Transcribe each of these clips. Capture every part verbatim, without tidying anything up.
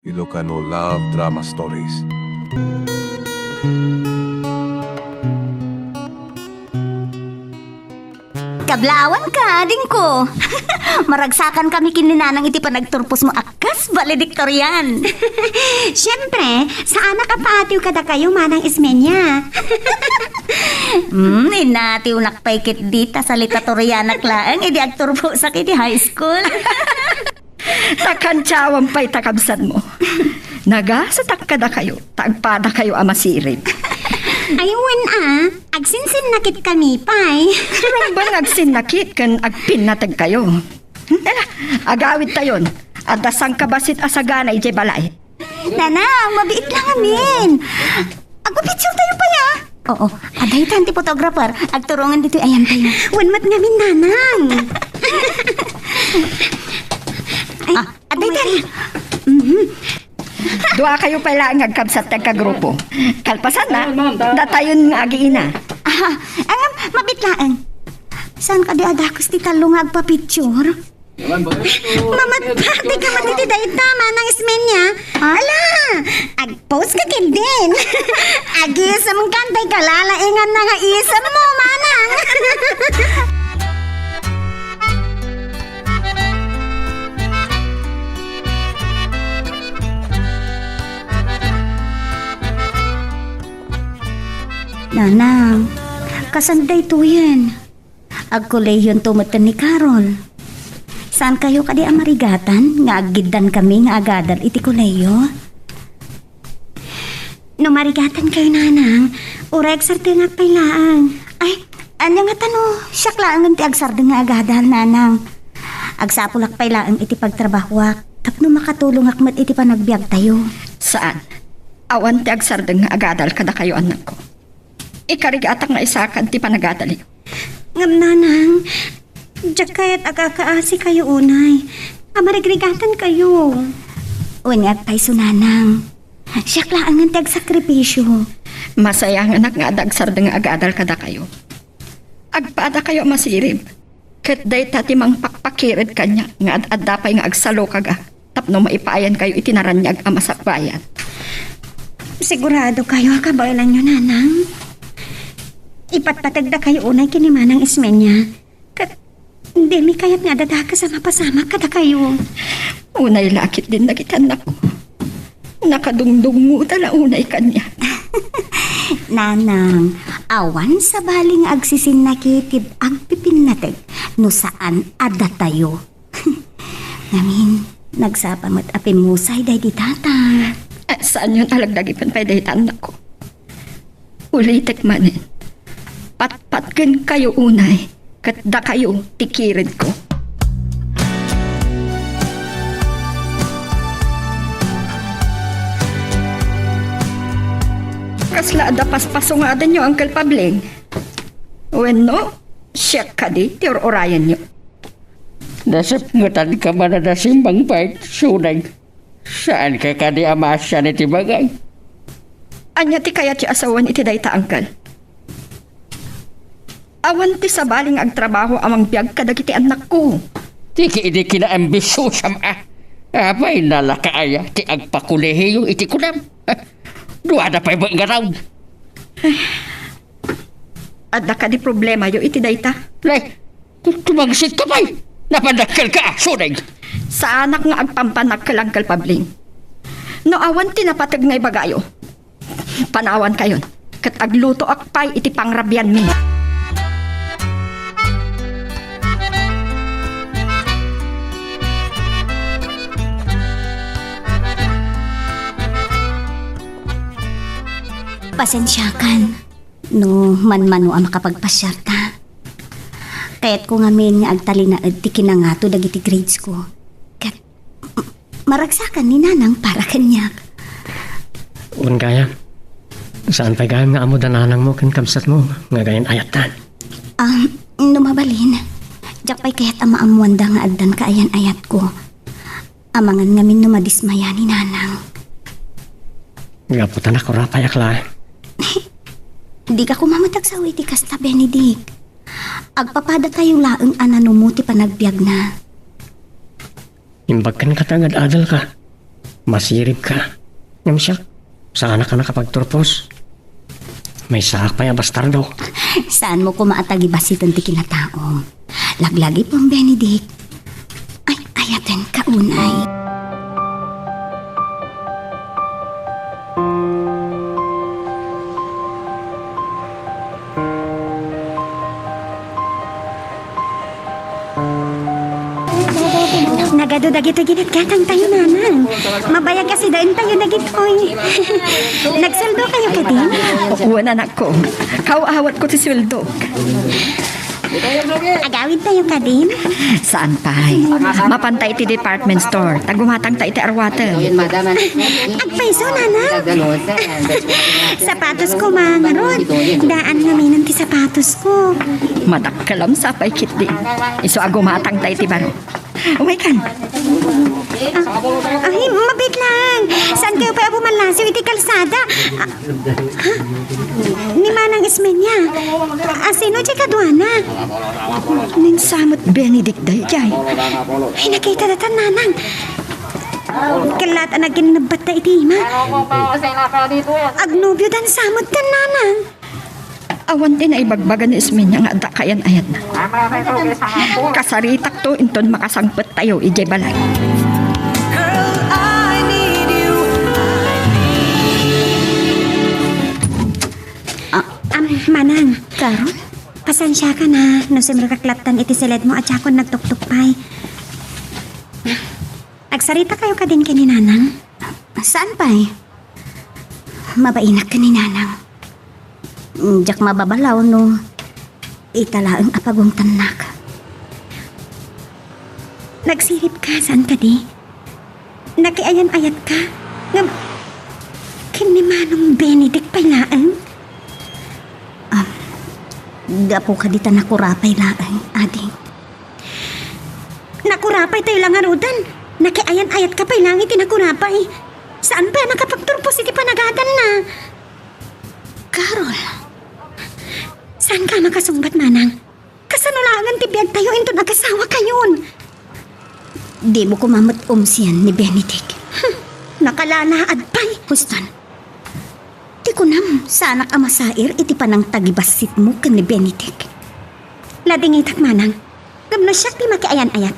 Ilocano Love Drama Stories. Kablawan ka, adingko. Maragsakan kami ken ni Nanang iti panagturpos mo a kas valedictorian. Siempre, saanak a paatiw kadakayo, Manang Ismeña. Hmm, inatiwnak pay ket dita salitatorianak laeng idi agturposak iti high school. Ta kantiawan pay ta kabsatmo. Nagasatak kadakayo, ta agpadakayo a masirib. Ay, wen a, agsinsinnakit kami pay. Rumben nga agsinnakit ken agpinnateg kayo. Tara, agawid tayon. Adda sangkabassit a sagana idiay balay. Nanang, mabiit lang amin. Agpapicture tayo pay, ah. Oo, adda itan ti photographer. Agturongan ditoy ayan tayo. Wen met ngamin, Nanang. Ay, ah, adda itan. Mhm. Dua kayo pay laeng nga agkabsat ti agkagrupo. Kalpasanna, datayon nga agiina. Ah, angam, mabiit laeng. Saan kadi a dakes ti tallo nga agpapicture? Mamattati ka met iti dayta, Manang Ismeña. Ha? Ala, agpost ka ketdin. Agisem kan tay kalalainganna nga isemmo, Manang. Nanang, kasano daytoyen? Agkolehionto metten ni Carol. Saankayo kadi a marigatan nga aggiddankami nga agadal iti kolehio? No marigatankayo, Nanang, uray agsardengak pay laeng. Ay, ania ngata no siak laengen ti agsardeng nga agadal, Nanang? Agsapulak pay laeng iti pagtrabahoak tapno makatulongak met iti panagbiagtayo. Saan. Awan ti agsardeng nga agadal kadakayo, annakko. Ikarigatak nga isakad ti panagadalyo. Ngem, Nanang, diak kayat agkakaasikayo unay. A marigrigatankayo. Wen nga agpayso, Nanang. Siak laengen ti agsakripisio. Masayanganak nga adda agsardeng nga agadal kadakayo. Agpadakayo a masirib. Ket dayta ti mangpakpakired kaniak nga ad-adda pay nga agsalukaga tapno maipayankayo iti naraniag a masakbayan. Siguradokayo a kabaelanyo, Nanang? Ipatpategdakayo unay ken ni Manang Ismeña. Ket dimi kayat nga adda dakes a mapasamak kadakayo. Unay la ketdin dagiti annakko. Nakadungdungngoda la unay kaniak. Nanang, awan sabali nga agsisinnakit ti agpipinnateg no saan a datayo. Ngamin, nagsapa met a pimmusay daydi tata. Eh, saanyon a laglagipen pay dayta, annakko. Ulitek manen, patpatgenkayo unay ket dakayo ti kiredko. Kasla adda paspasungadenyo, Uncle Pabling? Wenno, siak kadi ti ur-urayenyo? Nasipngetanka man a nasimbang pay, Suneng. Saanka kadi a maasian iti bagay? Ania ti kayatyo a sawen iti dayta, Uncle? Awan ti sabali nga agtrabaho a mangbiag kadagiti annakko. Ti idi kinaambisiosam a. Apay, nalaka aya ti agpakolehiyo iti kunam? Duada pay met nga taon. Adda kadi problemayo iti dayta? Nay, tu-, tumangsitka pay. Napandakkelka, Suneng. Saanak nga agpampanakkel, Uncle Pabling. No awan ti napateg nga ibagayo, panawankayon, ket aglutoak pay iti pangrabianmi. Pasensiakan no manmano a makapagpasiarta. Kayatko ngamin nga agtalinaed ti kinangato dagiti grades ko. Ket m-, maragsakan ni Nanang para kaniak. Wen gayam, saan pay gayam nga ammo da nanangmo ken kabsatmo nga agayan-ayattan? Ah, no mabalin, diak pay kayat a maammoanda nga addan kaayan-ayatko. Amangan ngamin no madismaya ni Nanang. Gapu ta nakurapayak laeng. Dika koma met agsao iti kasta, Benedict. Agpapadatayo laeng a nanumo ti panagbiagna. Imbag kenka ta agad-adalka. Masirib ka. Ngem siak, saanak a nakapagturpos. Maysaak pay a bastardo. Saanmo koma a tagibasiten ti kinataom. Laglagipem, Benedict. Ay, ayatenka unay. Nagadu dagiti ginatgatangtayo, Nanang. Mabayag a sidaentayo dagitoy. Nagsueldokayo kadin? Wen, anakko. Kaaw-awatko ti sueldok. Agawidtayo kadin? Saan pay. Mapanta iti department store. Ta gumatangta iti arwaten. Agpayso, Nanang. Sapatos koma ngarud. Daan ngamin ti sapatos ko. Madakkelam sa pay ketdi. Isu a gumatangta iti baro. Umaykan. Ah, ay, mabiit lang. Saankayo pay a bumallasiw iti kalsada? Ah, ha? Ni Manang Ismeña. Asino ti kaduana? Ninsamet Benedict daydiay. Ay, nakita datan, Nanang. Kellat a naginnebbatta iti ima. Agnobiodan samet ken Nanang. Awan ti naibagbaga ni Ismeña nga adda kaayan-ayatna. Kasaritakto inton makasangpettayo idiay balay. Girl, I need you. Ah, am, Manang. Carol? Pasensiakan a, no simrekak lattan iti siledmo a diakon nagtuktok pay. Agsaritakayo kadin ken ni Nanang? Saan pay? Mabainak ken ni Nanang. Diak mababalaw no ita laeng a pagungtannak. Nagsiribka, saan kadi? Nakiayan-ayatka? Ngem, ken ni Manong Benedict pay laeng? Ah, gapu kadi ta nakurapay laeng, ading. Nakurapay tayo la ngaruden. Nakiayan-ayatka pay laeng iti nakurapay. Saan pay a nakapagturpos iti panagadanna? Carol, saanka a makasungbat, Manang? Kasano laengen ti biagtayo inton agasawakayon? Dimo koma met umsien ni Benedict. Hmm, nakalalaad pay. Huston, ti kunam, saanak a masair iti panangtagibassitmo ken ni Benedict. Ladingitak, Manang. Ngem no siak ti makiayan-ayat,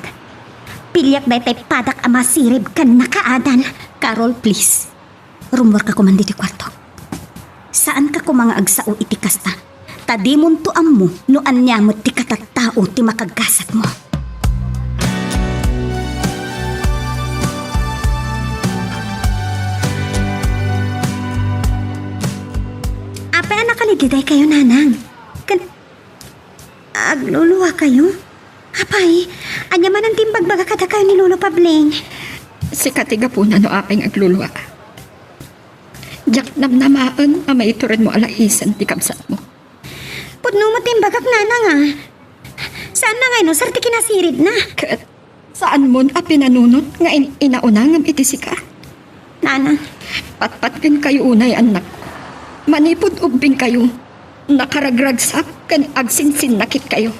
piliak daytay padak a masirib ken nakaadan. Carol, please. Rummuarka koman ditoy kuartok. Saanka koma nga agsao iti kasta, ta dimonto ammo no ania met ti katattao ti makaggasatmo. Apay a nakalidlidaykayo, Nanang? Ken Agluluakayo? Apay, ania manen ti imbagbaga kadakayo ni Lolo Pabling? Sika ti gapuna no apay nga agluluak. Diak namnamaen a maituredmo a laisen ti kabsatmo. Pudno met ti imbagak, Nanang, a. Saanna nga inusar ti kinasiribna. Ket Saanmon a pinanunot nga in-inauna ngem iti sika? Nana. Patpatgenkayo unay, annak. Manipud ubbingkayo, nakaragragsak ken agsinsinnakitkayo.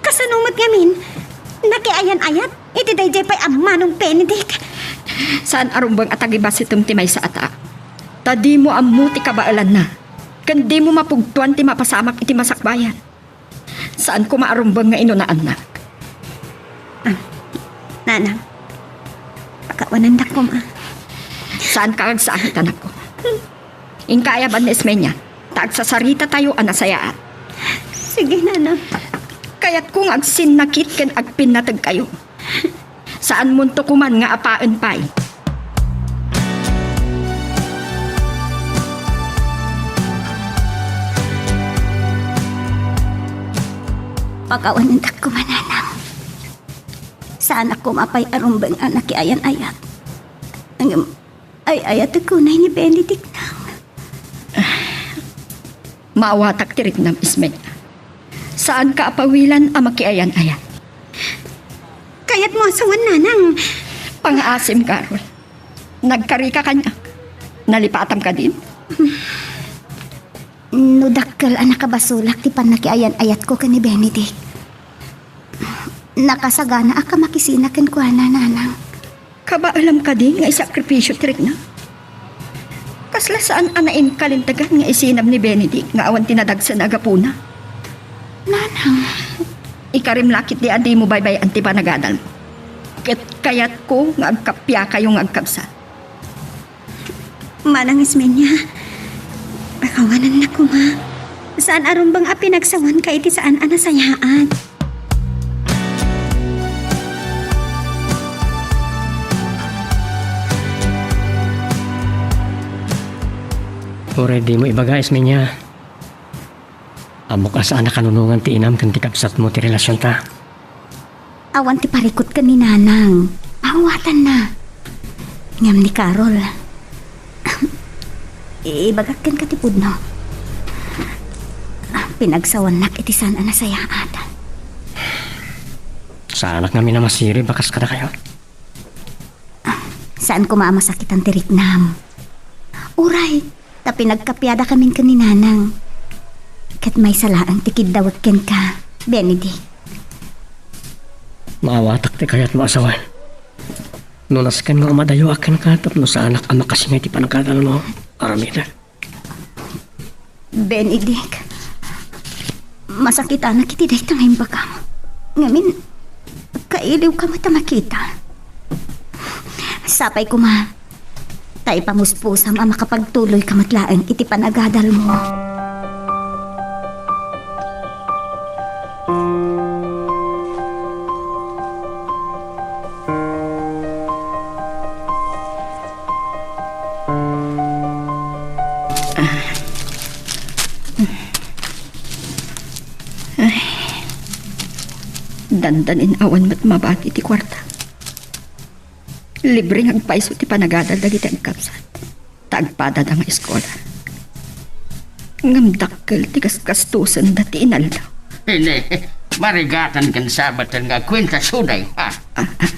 Kasano met ngamin? Nakiayan-ayat iti daydiay pay a Manong Benedict. Saan a rumbeng a tagibassitem ti maysa a tao. Ta dimo ammo ti kabaelanna, ken dimo mapugtoan ti mapasamak iti masakbayan. Saan koma a rumbeng nga inunaannak. Ah, Nanang, pakawanandak koma. Saanka agsangit, anakko. Inka ayaban ni Ismeña, ta agsasaritatayo a nasayaat. Sige, Nanang. Kayatko nga agsinnakit ken agpinnategkayo. Saanmonto koman nga apaen pay. Pakawanendak koma, Nanang. Saanak koma pay a rumbeng a nakiayan-ayat. Ngem, ay-ayatek unay ni Benedict, Nang. Maawatak ti riknam, Ismeña. Saanka a pawilan a makiayan-ayat. Kayatmo a sawen, Nanang. Pangaasim, Carol. Nagkarika kaniak. Nalipatam kadin? No dakkel a nakabasolak ti pannakiayan-ayatko ken ni Benedict, nakasaganaak a makisina kenkuana, Nanang. Kabaelam kadi nga isakripisio ti rikna? Kasla saan a nainkalintegan nga isinam ni Benedict nga awan ti nadagsen a gapuna? Nanang. Ikarim la ketdi a dimo baybay-an ti panagadalmo. Ket kayatko nga agkappiakayo nga agkabsat. Manang Ismeña, akawanannak koma. Saan a rumbeng a pinagsawanka iti saan a nasayaat. Uray dimo ibaga, Ismeña. Ammok a saan a kanunongan ti inam ken ti kabsatmo ti relasionta. Awan ti parikut ken ni Nanang. Maawatanna. Ngem ni Carol, ibagak kenka ti pudno. Pinagsawannak iti saan a nasayaat. Saanak ngamin a masirib a kas kadakayo. Saan koma a masakitan ti riknam. Uray, ta pinagkappiadakamin ken ni Nanang. Ket maysa laeng ti kiddawek kenka, Benedict. Maawatak ti kayatmo a sawen. No nasken nga umadayoak kenka tapno saanak a makasingay ti panagadalmo, aramiden. Benedict, masakitanak iti dayta nga imbagam. Ngamin, kailiwka met a makita. Sapay koma, ta ipamuspusam a makapagtuloyka met laeng iti panagadalmo. Ay, dandanin awan met mabati ti kuarta. Libre nga agpayso ti panagadal dagiti agkabsat. Ta agpadada nga eskola. Ngem dakkel ti gasgastusenda ti inaldaw. Ine, marigatan ken sabaten nga agkuenta suday, ha? Ah, ah,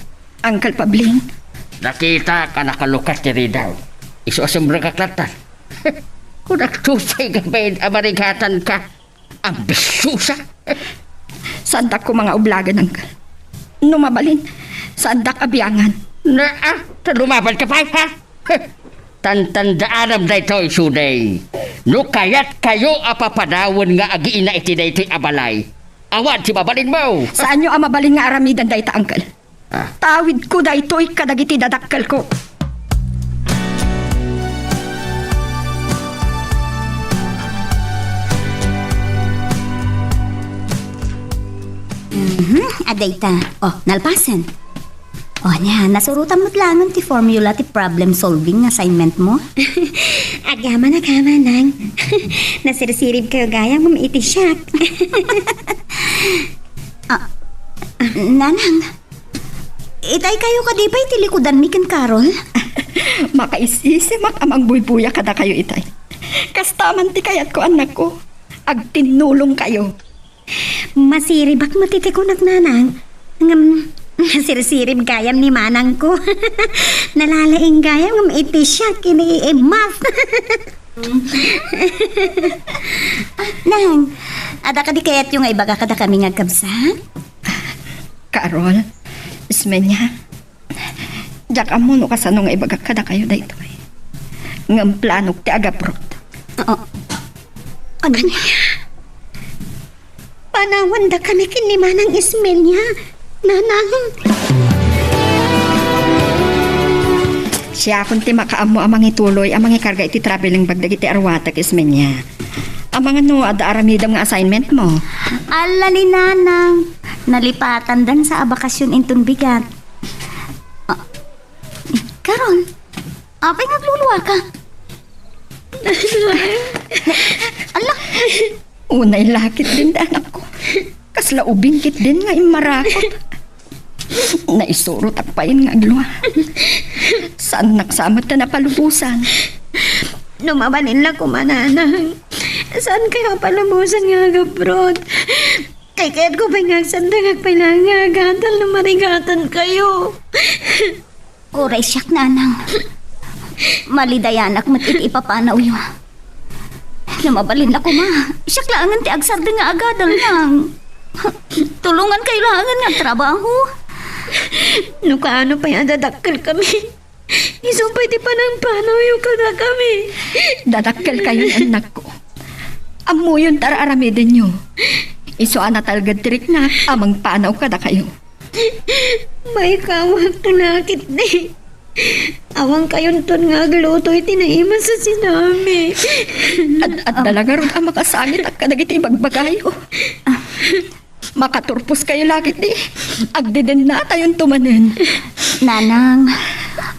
Uncle Pabling? Nakitak a nakalukat ti ridaw. Isu a sumrekak latta. Kunak tusay nga bain a marigatanka. Ambisiosa! Saandak koma nga ublagen, Uncle. No mabalin, saandak a biangan. Naa, ta lumabanka pay, ha? Tantandaanam daytoy, suday. No kayatkayo a papadawen nga agiina iti daytoy a balay, awan ti mabalinmo. Saanyo a mabalin nga aramiden dayta, Uncle. Ah. Tawidko daytoy kadagiti dadakkelko. Mhm, adda ita. Oh, nalpasen. Oh, nia, nasurotam met laengen ti formula ti problem solving nga assignment mo. Agyaman a ka, Manang. Nasirsirib kayo gayam ngem iti siak. Ah, Nanang, itay kayo kadi pay ti likudanmi ken Carol? Makaisisimak a mangbuybuya kadakayo itay. Kasta man ti kayatko, annakko. Agtinnulong kayo. Masiribak met iti kunak, Nanang. Ngem, nasirsirib gayam ni Manangko. Nalalaing gayam ngem iti siak, ini-, imas. Nang, adda kadi kayatyo nga ibaga kadakami nga agkabsat? Carol, Ismeña, diak ammo no kasano nga ibagak kadakayo daytoy. Ngem planok ti agaprot. Oo. Ania? Panawandakami ken ni Manang Ismeña, Nanang. Siakon ti makaammo a mangituloy a mangikarga iti traveling bag dagiti arwatek, Ismeña. Amangan no adda aramidem nga assignment mo? Ala ni Nanang, nalipatandan sa a bakasyon inton bigat. Ah, Carol, apay nga agluluaka? Ala! Unay la ketdin, anakko. Kasla ubing ketdin nga immarakot. Naisurotak payen nga aglua. Saannak sa met a napalubosan. No mabalin la koma, Nanang, saan kayo palubosan nga agaprot? Kay kayatko pay nga agsardengak pay laeng nga agadal no marigatan kayo. Uray siak, Nanang. Malidayanak met iti ipapanawyo. No mabalin la koma, siak laengen ti agsardeng nga agadal, Nang. Tulongan kayo laengen nga agtrabaho. No kaano pay a dadakkelkami, isu pay ti panangpanawyo kadakami. Dadakkelkayon, annakko. Ammoyon ta ar-aramidenyo. Isu a natalged ti riknak a mangpanaw kadakayo. Maikawak laketdi. Awankayonton nga agluto iti naimasasinami. Ad-, adda la ngarud a makasangit kadagiti ibagbagayo. Makaturposkayo laketdi. Agdedennatayonto manen. Nanang,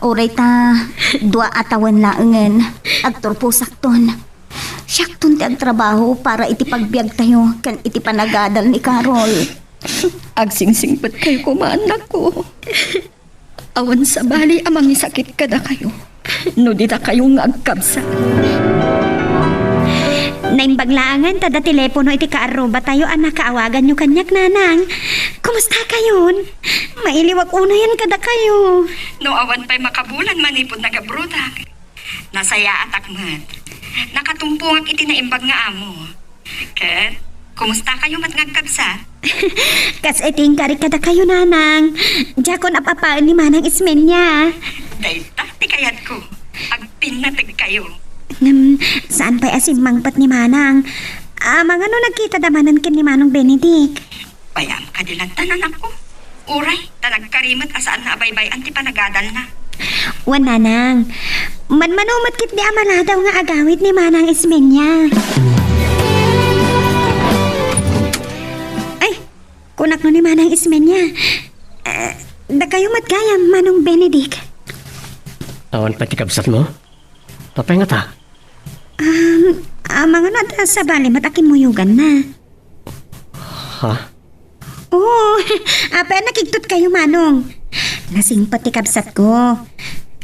uray ta dua a tawen laengen, agturposakton. Siakton ti agtrabaho para iti pagbiagtayo ken iti panagadal ni Carol. Agsingsingpetkayo koma, annakko. Awan sabali a mangisakit kadakayo no didakayo nga agkabsat. Naimbag laengen ta adda telepono iti kaarrubatayo a nakaawaganyo kaniak, Nanang. Kumustakayon? Mailiwak unayen kadakayo. No awan pay makabulan manipud nagabrodak, nasayaatak met. Nakatumpongak iti naimbag nga amo. Ket, kumustakayo met nga agkabsat? Kas iti inkarik kadakayo, Nanang. Diakon ap-apaen ni Manang Ismeña. Dayta ti kayatko. Agpinnategkayo. Ngem, saan pay a simmangpet ni Manang? Amangan no nagkitada manen ken ni Manong Benedict? Bayam kadi latta, annakko. Uray ta nagkari met a saan nga abaybay-an ti panagadalna. Wen, Nanang. Manmano met ketdi a maladaw nga agawid ni Manang Ismeña. Ay, kunak no ni Manang Ismeña. Eh, dakayo met gayam, Manong Benedict. Awan pay ti kabsatmo? Apay ngata? Um, amangan no adda sabali met a kimmuyoganna. Ha? Oo, apay a nakigtutkayo, Manong? Nasingpet ti kabsatko.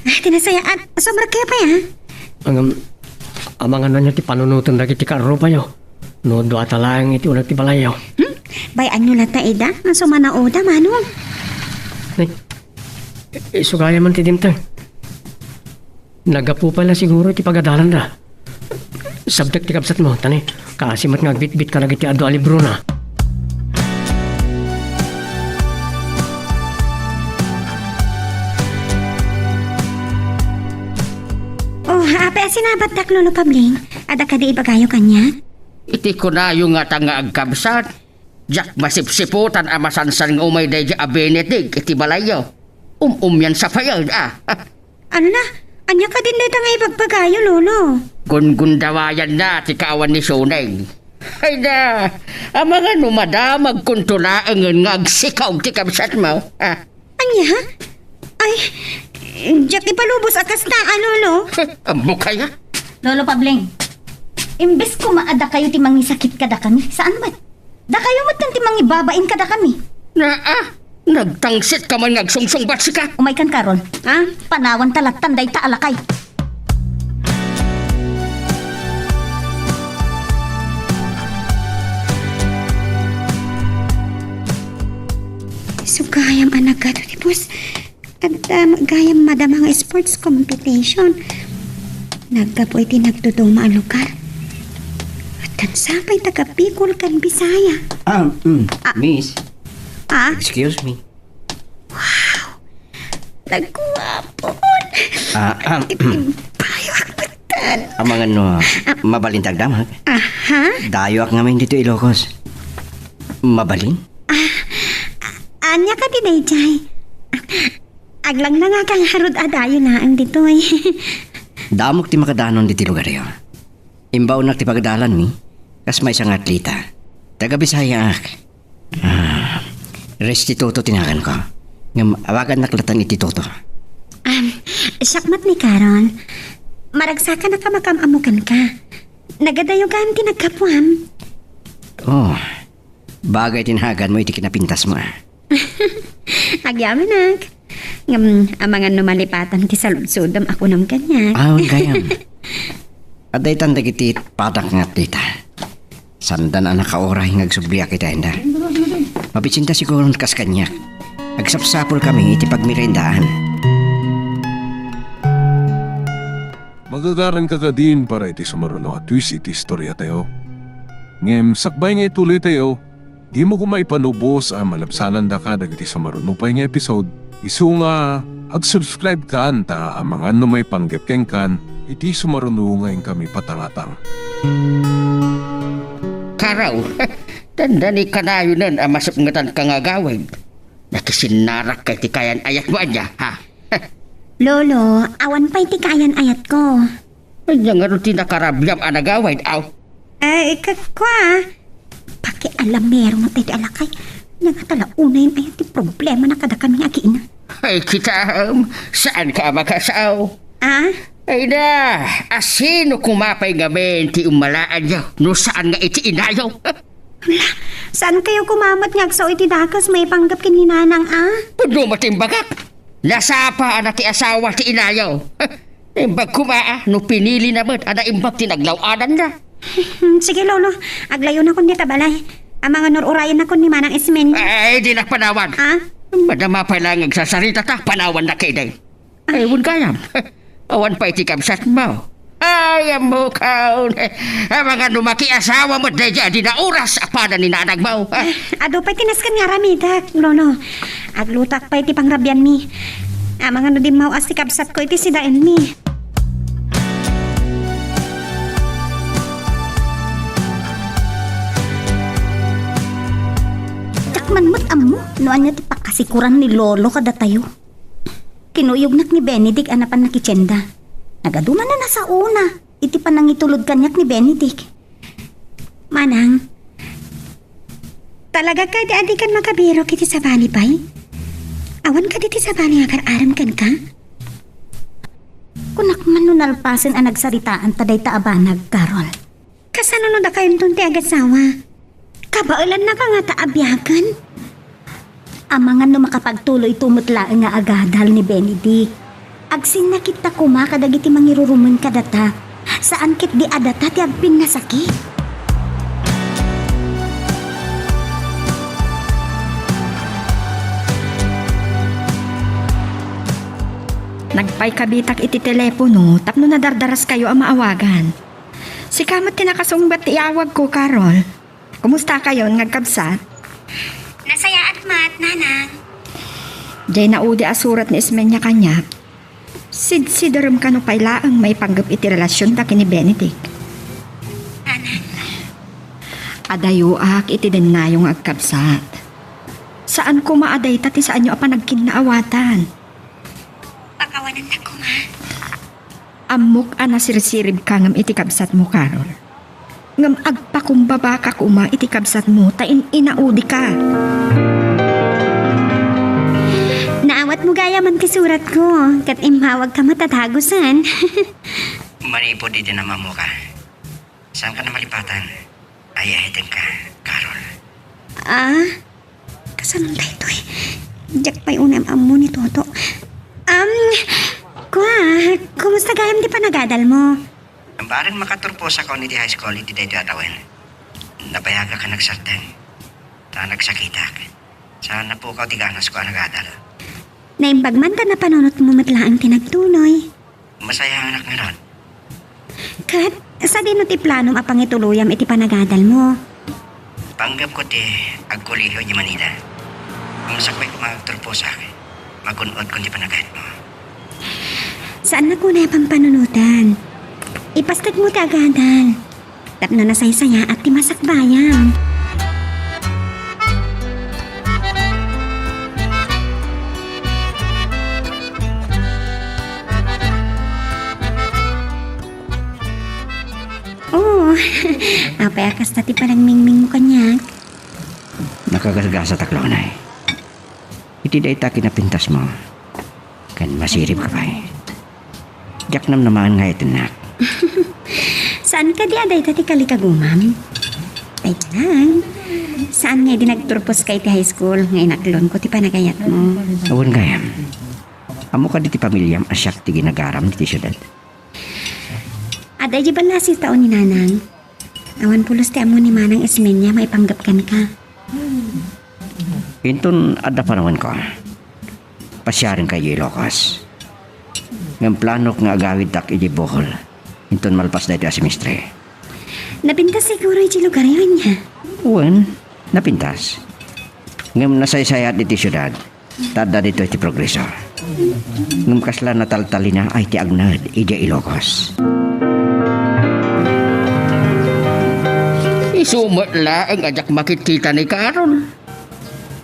Ah, ti nasayaat, sumrekkayo pay, ah. Ngem, amangan no ania ti panunoten dagiti kaarrubayo. No dua ta laeng iti uneg ti balayyo. Hmm? Bay-anyo latta ida, a sumanaoda, Manong. Ay, isu gayam man ti dimteng. Naggapu pay la siguro iti pagadalanna. Sabdek ti kabsatmo, tani, kaasi met nga agbitbit kadagiti adu a librona. Oh, apay a sinabatdak, Lolo Pabling? Adda kadi ibagayo kaniak? Iti kunayo ngata nga agkabsat, diak masipsiputan a masansan nga umay daydi a Benedict iti balayyo. Um-umian sa payag, ah. Ano na? Ania kadin dayta nga ibagbagayo, Lolo? Gungundawayanna ti kaawan ni Suneng. Ay da, amangan no madamagkonto laengen nga agsikaog ti kabsatmo, ah. Ania? Ay, diak ipalubos a kasta, a, Lolo. Ammok aya? Lolo Pabling, imbes koma a dakayo ti mangisakit kadakami, saan met? Dakayo met ti mangibabain kadakami. Naa, nagtangsit ka man nga agsungsungbat, sika. Umaykan, Carol. Ha? Panawan ta lattan dayta a lakay. Sugayam a nagadu ti bus. Adda gayam madama nga sports competition. Naggapu iti nagduduma a lugar. Addan sapay taga Bicol ken Bisaya. Ah, mm, Ah. Miss. Ah? Excuse me. Wow! Nagguapon! Ah, ah, Nagguapon! Amangan no, mabalin ti agdamag? Aha? Dayoak ngamin ditoy Ilocos. Mabalin? Ah, ania kadi daydiay? Aglanglangakan ngarud a dayo laeng ditoy. Damok ti makadanon ditoy lugaryo. Imbaonak ti pagadalanmi, kas maysa nga atleta. Taga Bisayaak. Ah, Restituto ti naganko. Ngem awagannak lattan iti Toto. Am, siak met ni Carol. Maragsakanak a makaam-ammo kenka. Nagadayo gayam ti naggapuam. Oh, bagay ti naganmo iti kinapintasmo, ah. Agyamanak. Ngem, amangan no malipatan ti saludsodem a kunam kaniak. Awan gayam. Adda itan dagiti padak nga atleta. Saanda a nakauray nga agsubliak iti ayanda. Mabisinda siguron kas kaniak. Agsapsapulkami iti pagmerendaan. Magagaranka kadin para iti sumaruno a twist iti istoriatayo. Ngem sakbay nga ituloytayo, Dimo koma ipanubos a malabsanandaka dagiti sumaruno pay nga episode, isu nga ag-subscribe kan ta amangan no maipanggep kenkan iti sumaruno nga inkami patangatang. Karaw, dandani kanayonen a masepngetanka nga agawid. Nakisinnarakka iti kayan-ayatmo ania, ha? Lolo, awan pay ti kayan-ayatko. Ania ngarud ti nakarabiam a nagawid, aw? Ay, ka-, kua, pakialamero nga tayo ti alakay. Ania nga talaunay ay ti problema na kadakami nga agiinna. Ay, kitam, saanka a makasao? Ah? Ay na, asino koma pay ngamin ti umalaanyo no saan nga iti inayo? Hala, saan kayo kumamat nga agsao iti dakes maipanggep ken ni Nanang, ah? Pudno mo ti imbagak. Nasapa a nakiasawa ti inayo. Imbag koma a no pinili na met a naimbag ti naglaw-adanna. Hmm, sige, Lolo. Aglayonakon dita balay. Amangan no ur-urayenakon ni Manang Ismen. Ay, dinak panawan. Ah? Madama pay la nga agsasaritata, panawannak ketdi. Ay, wen gayam. Awan pay ti kabsatmo. Ay, ammokon. Amangan no makiasawa met daydiay a di naoras a pada ni nanangmo. Adu pay ti nasken nga aramidek, Lolo. Aglutak pay ti pangrabianmi. Amangan no dimmaw-as ti kabsatko iti sidaenmi. Diak man met ammo no ania ti pakasikuran ni Lolo kadatayo. Kinuyognak ni Benedict a napan nakitienda. Nagadu manen a saona iti panangitulod kaniak ni Benedict. Manang, talaga kadi a dikan makabirok iti sabali pay? Awan kadi ti sabali nga agar-arem kenka? Kunak man no nalpasen a nagsaritaan ta dayta a banag, Carol. Kasano no dakayonton ti agasawa? Kabaelannaka ngata a biagen? Amangan no makapagtuloyto met laeng nga agadal ni Benedict. Agsinnakitta koma kadagiti mangirurumen kadata. Saan ketdi a data ti agpinnasakit. Nagpaikabitak iti telepono tapno nadardaraskayo a maawagan. Sika met ti nakasungbat ti iawagko, Carol. Kumustakayon nga agkabsat? Nasayaat met, Nanang. Diay naudi a surat ni Ismeña kaniak. Sidsidarem kano pay laeng maipanggep iti relasionda ken ni Benedict. Nanang. Adayoak iti dennayo nga agkabsat. Saan koma a dayta ti saanyo a panagkinnaawatan. Pakawanannak koma. Ammok a nasirsiribka ngem iti kabsatmo, Carol. Ngem agpakumbabaka koma iti kabsatmo ta in-inaudika. Naawatmo gayam ti suratko, ket immawagka met a dagusen. Manipud idi namammoka, saanka a malipatan. Ay-ayatenka, Carol. Ah? Kasanon daytoy? Diak pay unay am-ammo ni Toto. Am, kua, kumusta gayam ti panagadalmo? Bareng makaturposakon iti high school iti daytoy a tawen, nabayagak a nagsardeng. Ta nagsakitak. Sa napukaw ti ganasko a nagadal. Naimbag man ta napanunotmo met laeng ti nagtuloy. Masayaanak ngarud. Ket, sadino ti planom a pangituloyam iti panagadalmo? Panggepko ti agkolehiyo idiay Manila. Ngem sakbay koma agturposak, magun-odkon ti panagayatmo. Saannak unay a pampanunotan. Ipastegmo ti agadal. Tapno nasaysayaat ti masakbayam. Oo. Apay a kasta ti panagmingmingmo kaniak? Nakagasgasatak, Lonay. Iti dayta kinapintasmo, ken masiribka pay. Diak namnamaen nga ayatennak. Saan kadi a dayta ti kalikagumam? Ay, lang. Saan nga idi nagturposka iti high school nga inaklonko ti panagayatmo? Awan gayam. Ammo kadi ti pamiliam a siak ti ginagaram iti siudad? Adda idiay ballasiw ti tao ni Nanang. Awan pulos ti ammo ni Manang Ismeña maipanggep kenka. Inton adda panawenko, pasiarenkayo idiay Ilocos. Ngem planok nga agawidtak idiay Bohol inton malpas daytoy a semestre. Napintas siguro idiay lugaryo, ania? Wen, Napintas. Ngem nasaysayaat iti siudad, ta adda ditoy ti progreso. Ngem kasla nataltalina ay ti agnaed idiay Ilocos. Isu met laeng a diak makitkita ni Carol.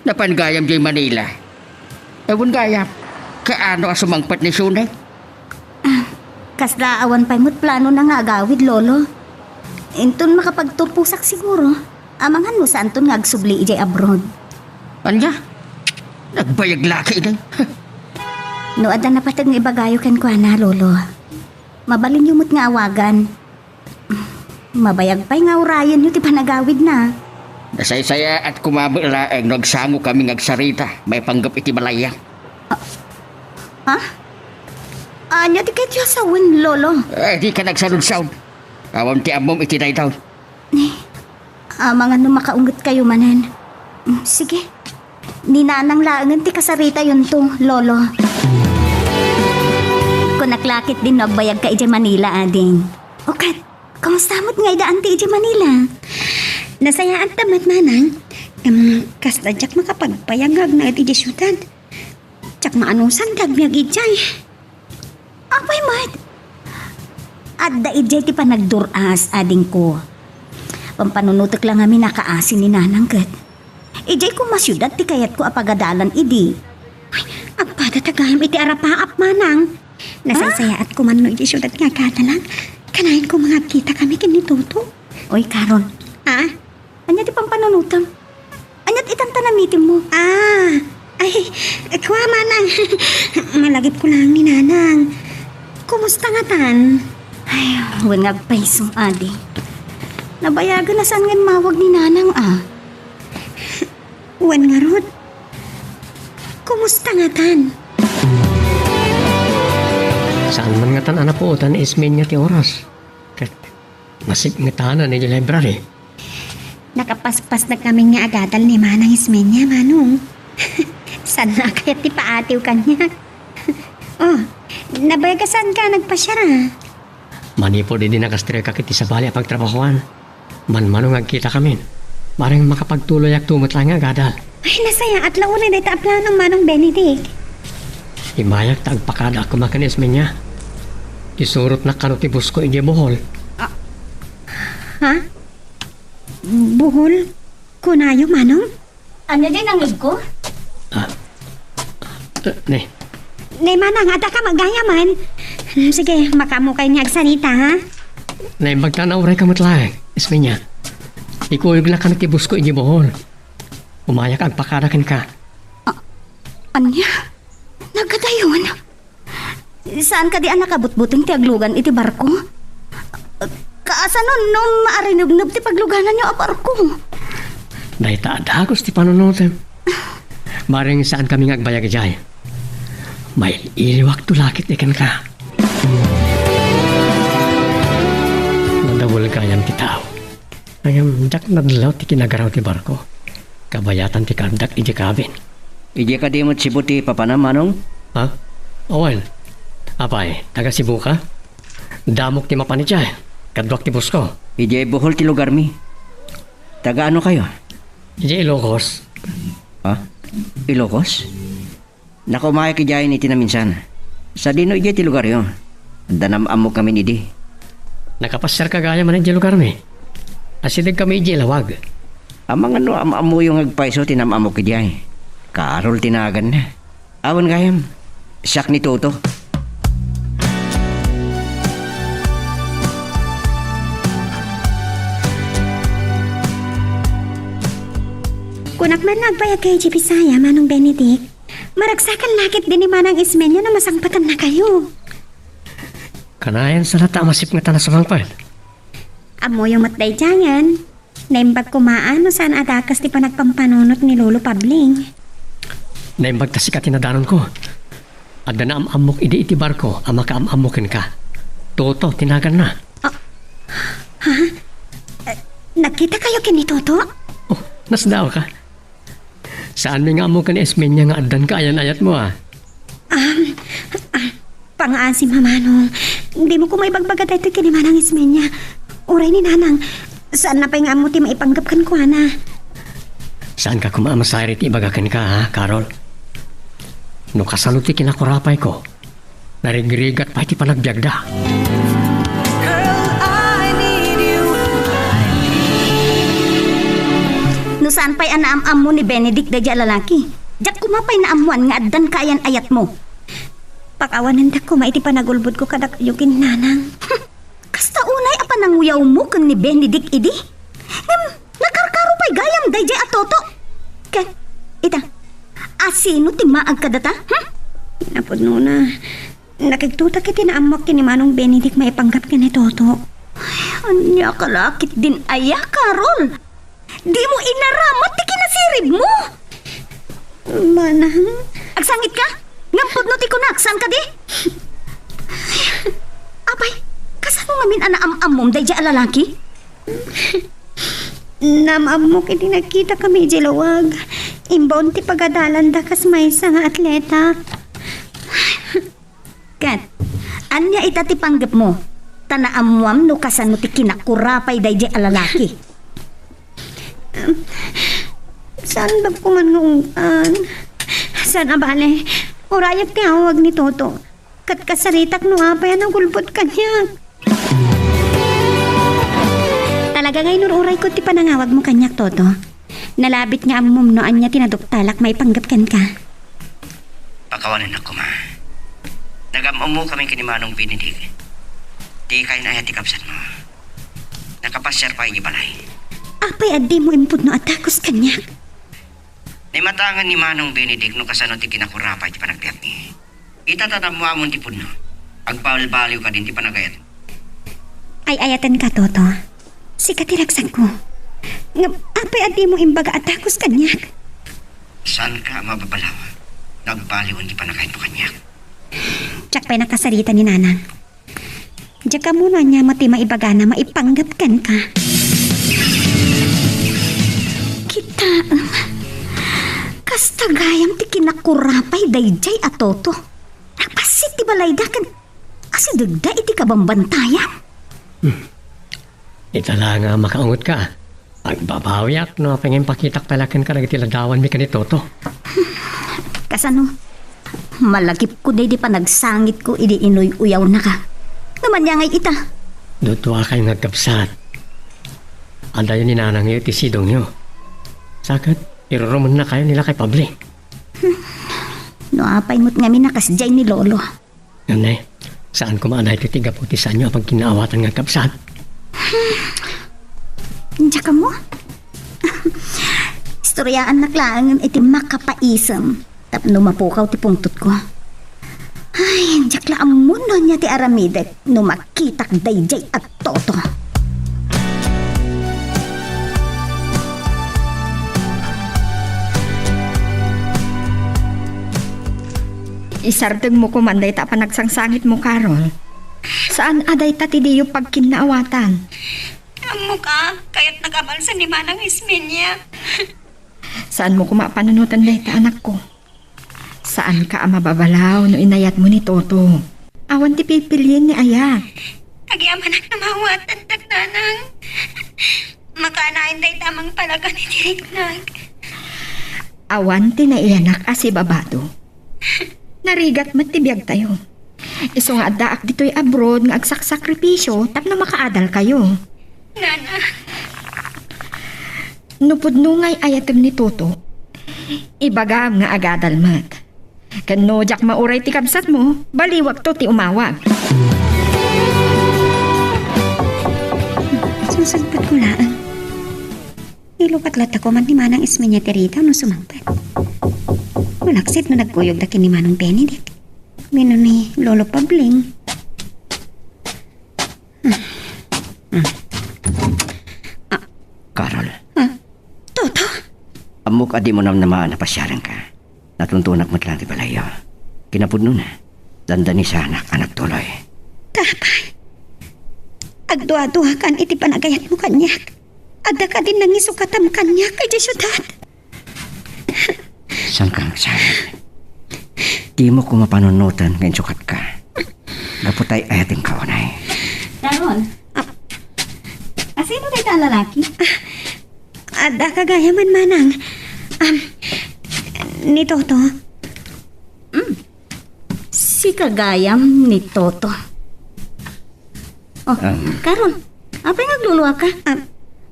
Napan gayam diay Manila. Awan gayam, kaano a sumangpet ni Shunay? Ah, kasla awan pay met planona nga agawid, Lolo. Inton makapagturposak siguro, amangan no saanton nga agsubli idiay abroad. Ania? Nagbayag la ketdi. No adda napateg nga ibagayo kenkuana, Lolo, mabalinyo met nga awagan. Mabayag pay nga urayenyo ti panagawidna. Nasaysayaat koma met laeng no agsangokami nga agsarita maipanggep iti balayyo. Ha? Ania ti kayatyo a sawen, Lolo? Eh, dika nagsaudsaud. Awan ti ammom iti daytoy. Amangan no makaungetkayo manen. Mm, sige. Ni Nanang laengen ti kasaritayonto, Lolo. Kunak la ketdin no agbayagka idiay Manila, ading. O ket, kumusta met nga idaan ti idiay Manila? Nasayaat ta met, Manang. Em, kasla diak makapagbayag nga agnaed idiay siudad. Diak maanusan ti agbiag idiay. Apay met? Adda idiay ti panagdur-as, adingko. Pampanunotek la ngamin a kaasi ni Nanang ket idiay koma siudad ti kayatko a pagadalan idi. Ay, agpada ta gayam iti arapaap, Manang. Nasaysayaat koma no idiay siudad nga agadalan. Kanayon koma nga agkitakami ken ni Toto. Oy, Carol. Ah? Ania ti pampanunotem? Ania ti itan ta namitemmo? Ah, ay, kua, Manang. Malagipko laeng ni Nanang. Kumusta ngatan? Ay, wen nga agpayso, adi. Nabayagen a saan nga immawag ni Nanang, a. Wen ngarud, kumusta ngatan? Saan man ngatan a napuotan ni Ismeña ti oras. Ket nasipngetanan idiay library. Nakapaspasnekami nga agadal ni Manang Ismeña, Manong. Saan a kayat ti paatiw kaniak? Oh, nabayag a saanka a nagpasiar, a? Manipud idi nakastreka iti sabali a pagtrabahoan, manmano nga agkitakamin. Bareng makapagtuloyakto met laeng nga agadal. Ay, nasayaat la unay dayta a plano, Manong Benedict. Immayak ta agpakadaak koma ken Ismeña. Isurotnak kano ti busko idiay Bohol. Ah, ha? Bohol? Kunayo, Manong? Ania diay nangngegko? Ah, eh, ne. Ne, Manang, adda ka met gayamen. Hmm, sige, makaammokayo nga agsarita, ha? Naimbag ta naurayka met laeng, Ismeña. Ikuyognak kano ti busko idiay Bohol. Umayak agpakada kenka. Ah, ania? Nagadayon? Saan kadi a nakabutbuteng ti aglugan iti barko? Kasano no maarinebneb ti paglugananyo a barko? Dayta a dagus ti panunotem. Bareng saankami nga agbayag idiay. Mail-iliwakto la ketdi kenka. Nadawel gayam ti tao. Ngem diak nadlaw ti kinagaraw ti barko. Kabayatan ti kaaddak idiay cabin. Idiay kadi met Cebu ti papanam, Manong? Ha? Wen. Apay, taga Cebu ka? Damok ti mapan idiay. Kaduak ti busko. Idiay Bohol ti lugarmi. Taga ano kayo? Idiay Ilocos. Ha? Ilocos? Nakaumayak idiay iti naminsan. Sadino idiay ti lugaryo? Adda naam-ammok ngamin idi. Nakapasiarka gayam idiay lugarmi. Asidegkami idiay Laoag. Amangan no am-ammoyo nga agpayso ti naam-ammok idiay. Carol ti naganna. Awan gayam. Siak ni Toto. Kunak man nga agbayagkayo idiay Bisaya, Manong Benedict. Maragsakan la ketdi ni Manang Ismeña no masangpetannakayo. Kanayon sa latta a masipngetan a sumangpet. Ammoyo met daydiayen. Naimbag koma a no saan a dakes ti panagpampanunot ni Lolo Pabling. Naimbag ta sika ti nadanonko. Adda naam-ammok idi iti barko a makaam-ammo kenka. Toto ti naganna. Ah, ha? Eh, nagkitakayo ken ni Toto? Oh, nasdaawka. Saanmi nga ammo ken Ismeña nga addan kaayan-ayatmo, a? Um, ah, pangaasim, Manong. Dimo koma ibagbaga daytoy ken ni Manang Ismeña. Uray ni Nanang, saanna pay nga ammo ti maipanggep kenkuana. Saanka koma a masayra iti ibaga kenka, ha, Carol? No kasano ti kinakurapayko, narigrigat pay ti panagbiagda. Girl, I need you. No saan pay a naam-ammo ni Benedict daydiay a lalaki, diak koma pay naammoan nga addan kaayan-ayatmo. Pakawanendak koma iti panagulbodko kadakayo ken nanang. Kasta unay a pananguyawmo ken ni Benedict idi? Ngem nakarkaro pay gayam daydiay a Toto. Ket, ita, asino ti maag kadata? Hmm? Napudnona, nakigtotak iti naammoak ken ni Manong Benedict maipanggep ken ni Toto. Ay, ania ka la ketdin aya, Carol? Dimo inaramat ti kinasiribmo? Manang. Agsangitka? Ngem pudno ti kunak, saan kadi? Apay, kasano ngamin a naam-ammom daydiay a lalaki? Naam-ammok idi nagkitakami idiay lawag. Imbaon ti pagadalanda kas maysa nga atleta. Ket, ania ita ti panggepmo? Ta naammoam no kasano ti kinakurapay daydiay a lalaki. Saan bag ko man nga ungtan? Saan a bale, urayak ti awag ni Toto. Ket kasaritak no apay a nagulbod kaniak. Talaga nga inur-urayko ti panangawagmo kaniak, Toto. Nalabit nga ammom no ania ti naduktalak maipanggep kenka. Pakawanennak koma. Nagam-ammokami ken ni Manong Benedict. Dika inayat ti kabsatmo. Nakapasiar pay idiay balay. Apay a dimo impudno a dagus kaniak? Naimatangan ni Manong Benedict no kasano ti kinakurapay ti panagbiagmi. Ita ta naammoamon ti pudno. Agbalbaliw kadin ti panagayat. Ay-ayatenka, Toto. Sika ti ragsakko. Ngem apay a dimo imbaga a dagus kaniak? Saanka a mababalaw? Nagbaliwen ti panagayatmo kaniak. Diak pay nakasarita ni Nanang. Diak ammo no ania met ti maibagana maipanggep kenka. Kitaem, kasta gayam ti kinakurapay daydiay a Toto. Napassit ti balayda ken asidegda iti kabambantayan. Hmm. Ita la nga makaungotka. Agbabawiak no apay nga impakitak pay la kenka dagiti ladawanmi ken ni Toto. Kasano? Malagipko daydi panagsangitko idi inuy-uyawnaka. Ngem ania ngay ita? Duduakayo nga agkabsat. Adayo ni nanangyo iti sidongyo. Sa ket, irurumennakayo ni lakay Pabli. Hmm. No apay met ngamin a kasdiay ni Lolo. Ngem ne, saan koma a daytoy ti gapu ti saanyo a pagkinnaawatan nga agkabsat? Diak ammo. Istoryaannak laengen iti makapaisem tapno mapukaw ti pungtotko. Ay, diak la ammo no ania ti aramidek no makitak daydiay a Toto. Isardengmo koman dayta a panagsangsangitmo, Carol. Saan a dayta ti diyo pagkinnaawatan. Ammok a, kayatnak a malsen ni Manang Ismeña. Saanmo koma a panunoten dayta, anakko. Saanka a mababalaw no inayatmo ni Toto. Awan ti pipilien ni aya. Agyamanak no maawatandak, Nanang. Makaanaen dayta a mangpalagan iti riknag. Awan ti naiyanak a sibabado. Narigat met ti biagtayo. Isu nga addaak ditoy abroad nga agsaksakripisyo tapno makaadalkayo. Nana. No pudno nga ay-ayatem ni Toto, ibagam nga agadal met. Ken no diak mauray ti kabsatmo, baliwakto ti umawag. Susungpetko laeng. Ilukat latta koman ni Manang Ismeña ti rida no sumangpet. Malaksid no nagkuyogda ken ni Manong Benedict. Wenno ni Lolo Pabling. Ah. Carol. Ah, Toto? Ammok a dimo namnamaan a pasiarenka. Natuntunak met laeng ti balayyo. Kinapudnona, dandanisanak a nagtuloy. Apay, agduaduakan iti panagayatmo kaniak. Adda kadin nangisukatam kaniak idiay siudad. Saanka nga agsangit? Dimo koma panunoten nga insukatka. Gapu ta ay-ayatenka unay. Carol, ah, asino dayta a lalaki? Ah, adda ka gayamen, Manang. Am, ni Toto? Mm. Sika gayam ni Toto. Oh, Ah. Carol, apay nga agluluaka? Ah.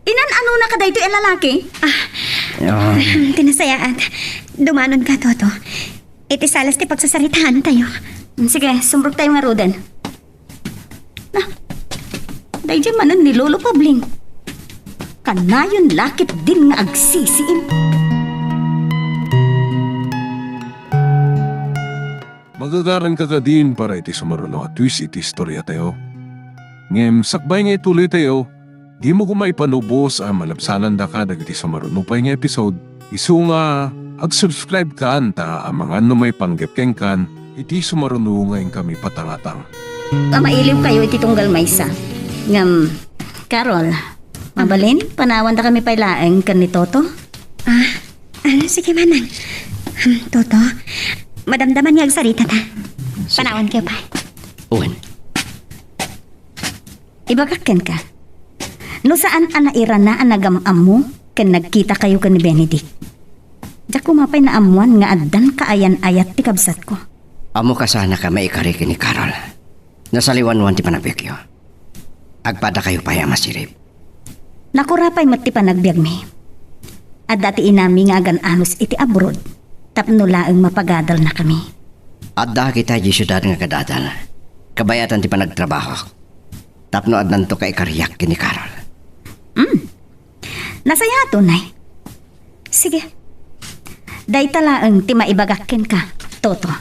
Inan-anonaka daytoy a lalaki? Ah. Ah. Ti nasayaat. Dumanonka, Toto. Iti salas ti pagsasaritaantayo. Sige, sumruktayo ngaruden. Na, daydiay manen ni Lolo Pabling. Kanayon la ketdin nga agsisiim. Magagaranka kadin para iti sumaruno a twist iti istoriatayo. Ngem sakbay nga ituloytayo, dimo koma ipanubos a malabsanandaka dagiti sumaruno pay nga episode. Isu nga, ag-subscribe kan ta amangan no maipanggep kenkan iti sumaruno nga inkami patangatang. Mailiwkayo iti tunggal maysa. Ngem, Carol, mabalin, panawandakami pay laeng ken ni Toto? Ah, ah, sige, manang. Hmm, Toto, madamdaman nga agsarita ta. Sige. Panawankayo pay. Wen. Ibagak kenka, no saan a nairana a nagam-ammo ken nagkitakayo ken ni Benedict, diak koma pay naammoan nga addan kaayan-ayat ti kabsatko. Ammoka sana a maikari ken ni Carol. Nasaliwanwan ti panagbiagyo. Agpadakayo pay a masirib. Nakura pay met ti panagbiagmi. Adda ti inami nga agan-anos iti abroad tapno laeng mapagadalnakami. Adda kita idiay siudad nga agadadal. Kabayatan ti panagtrabahok. Tapno addanto kaikariak ken ni Carol. Mm. Nasayaat unay. Sige. Dayta laeng ti maibagak kenka, Toto.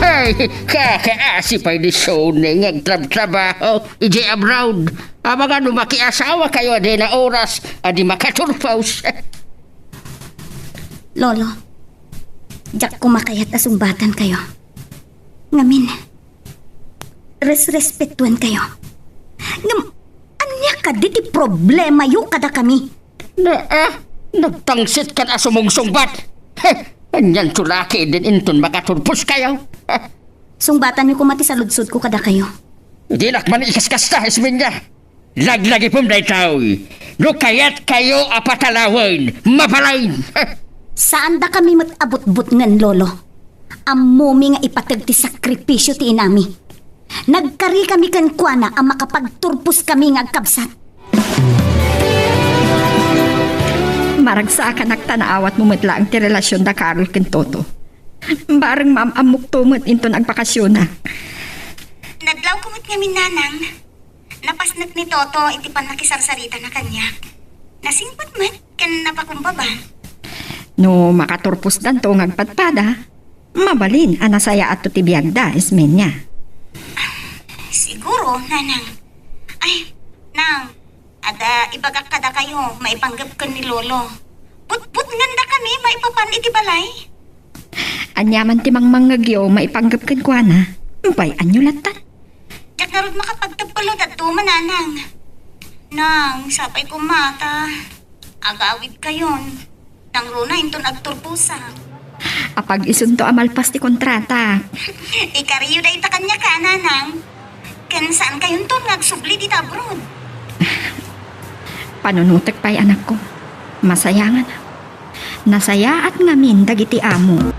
Ay, kakaasi pay ni Sony nga agtrabtrabaho idiay abroad. Amangan no makiasawakayo a dina oras a di makaturpos. Lolo, diak koma kayat a sungbatankayo. Ngamin, resrespetuenkayo. Ngem, ania kadi ti problemayo kadakami? Na, ah, nagtangsitkan a sumungsungbat. Heh, anianto la ketdin inton makaturposkayo? Heh. Sungbatanyo koma ti saludsodko kadakayo. Dinak man ikaskasta, Esmeña. Laglagipem daytoy. No kayatkayo a patalawen, mabalin. Saandakami met a butbutngen, Lolo. Ammomi nga ipateg ti sakripisio ti inami. Nagkarikami kenkuana a makapagturposkami nga agkabsat. Maragsakanak ta naawatmo met laeng ti relasionda Carol ken Toto. Bareng maam-ammokto met inton agbakasionak. Nadlawko met ngamin, Nanang. Napasnek ni Toto iti pannakisarsaritana kaniak. Nasingpet met ken napakumbaba. No makaturposdanto nga agpadpada, mabalin a nasayaatto ti biagda, Esmeña. Siguro, Nanang. Ay, Nang, adda ibagak kadakayo maipanggep ken ni Lolo. Butbutngandakami maipapan iti balay. Ania man ti mangmangngegyo maipanggep kenkuana, bay-anyo latta. Diak ngarud makapagtebpel no dadduma, Nanang. Nang, sapay koma ta agawidkayon. Nangruna inton agturposak. Apag isunto a malpas ti kontrata. Ikariyo dayta kaniak, Nanang. Ken saankayonton nga agsubli dita abroad. Panunotek pay, anakko. Masayangan. Nasayaat ngamin dagiti amo.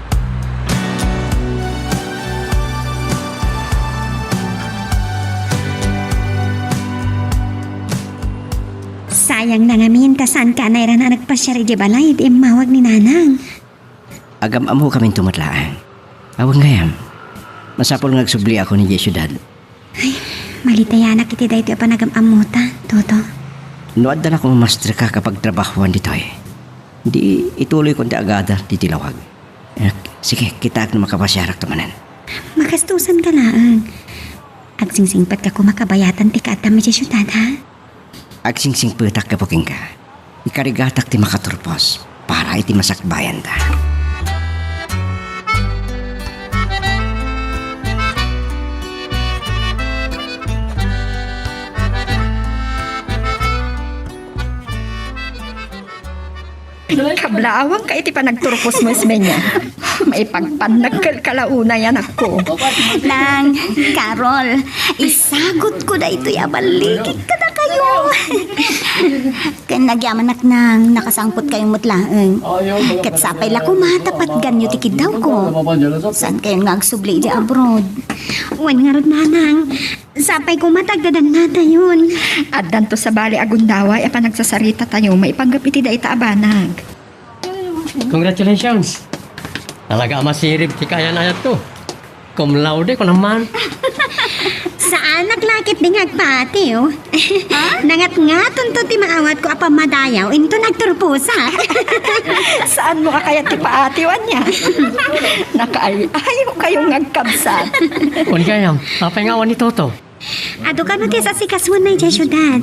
Sayang na ngamin ta saanka a nairana a nagpasiar idiay balay idi immawag ni Nanang. Agam-ammokaminto met laeng. Awan gayam. Masapul nga agsubliakon idiay siudad. Ay, malitayanak iti daytoy a panagam-ammota, Toto. No adda la koma mastrek a pagtrabahoan ditoy, di ituloykon ti agadal ditoy lawag. Eh, sige, kitaek no makapasiarakto manen. Magastosanka laeng. Agsingsingpetka koma kabayatan ti kaaddam idiay siudad, ha? Agsingsingpetak gapu kenka. Ikarigatak ti makaturpos para iti masakbayanda. Kablaawanka iti panagturpos mo, Ismeña. Maipagpannagka la unay, anakko. Nang, Carol, isagutko daytoy a balligit kadakayo. Ken nagyamanak, Nang, nakasangpotkayo met laeng. Ket sapay la koma ta patganyo ti kiddawko. Saankayon nga agsubli idiay abroad? Wen ngarud, Nanang. Sapay koma ta agdadannatayon. Addanto sabali a gundaway a panagsasaritatayo maipanggep iti dayta a banag. Congratulations! Talaga a masirib ti kaayan-ayatko. Cum laude, kunam man. Saanak la ketdi nga agpaatiw. Nangatngatonto ti maawatko a pammadayaw inton agturposak. Saanmo a kayat ti paatiw, ania? Nakaay-ayo kayo nga agkabsat. Wen gayam, apay nga awan ni Toto? Adu kano ti sasikasoenna idiay siudad.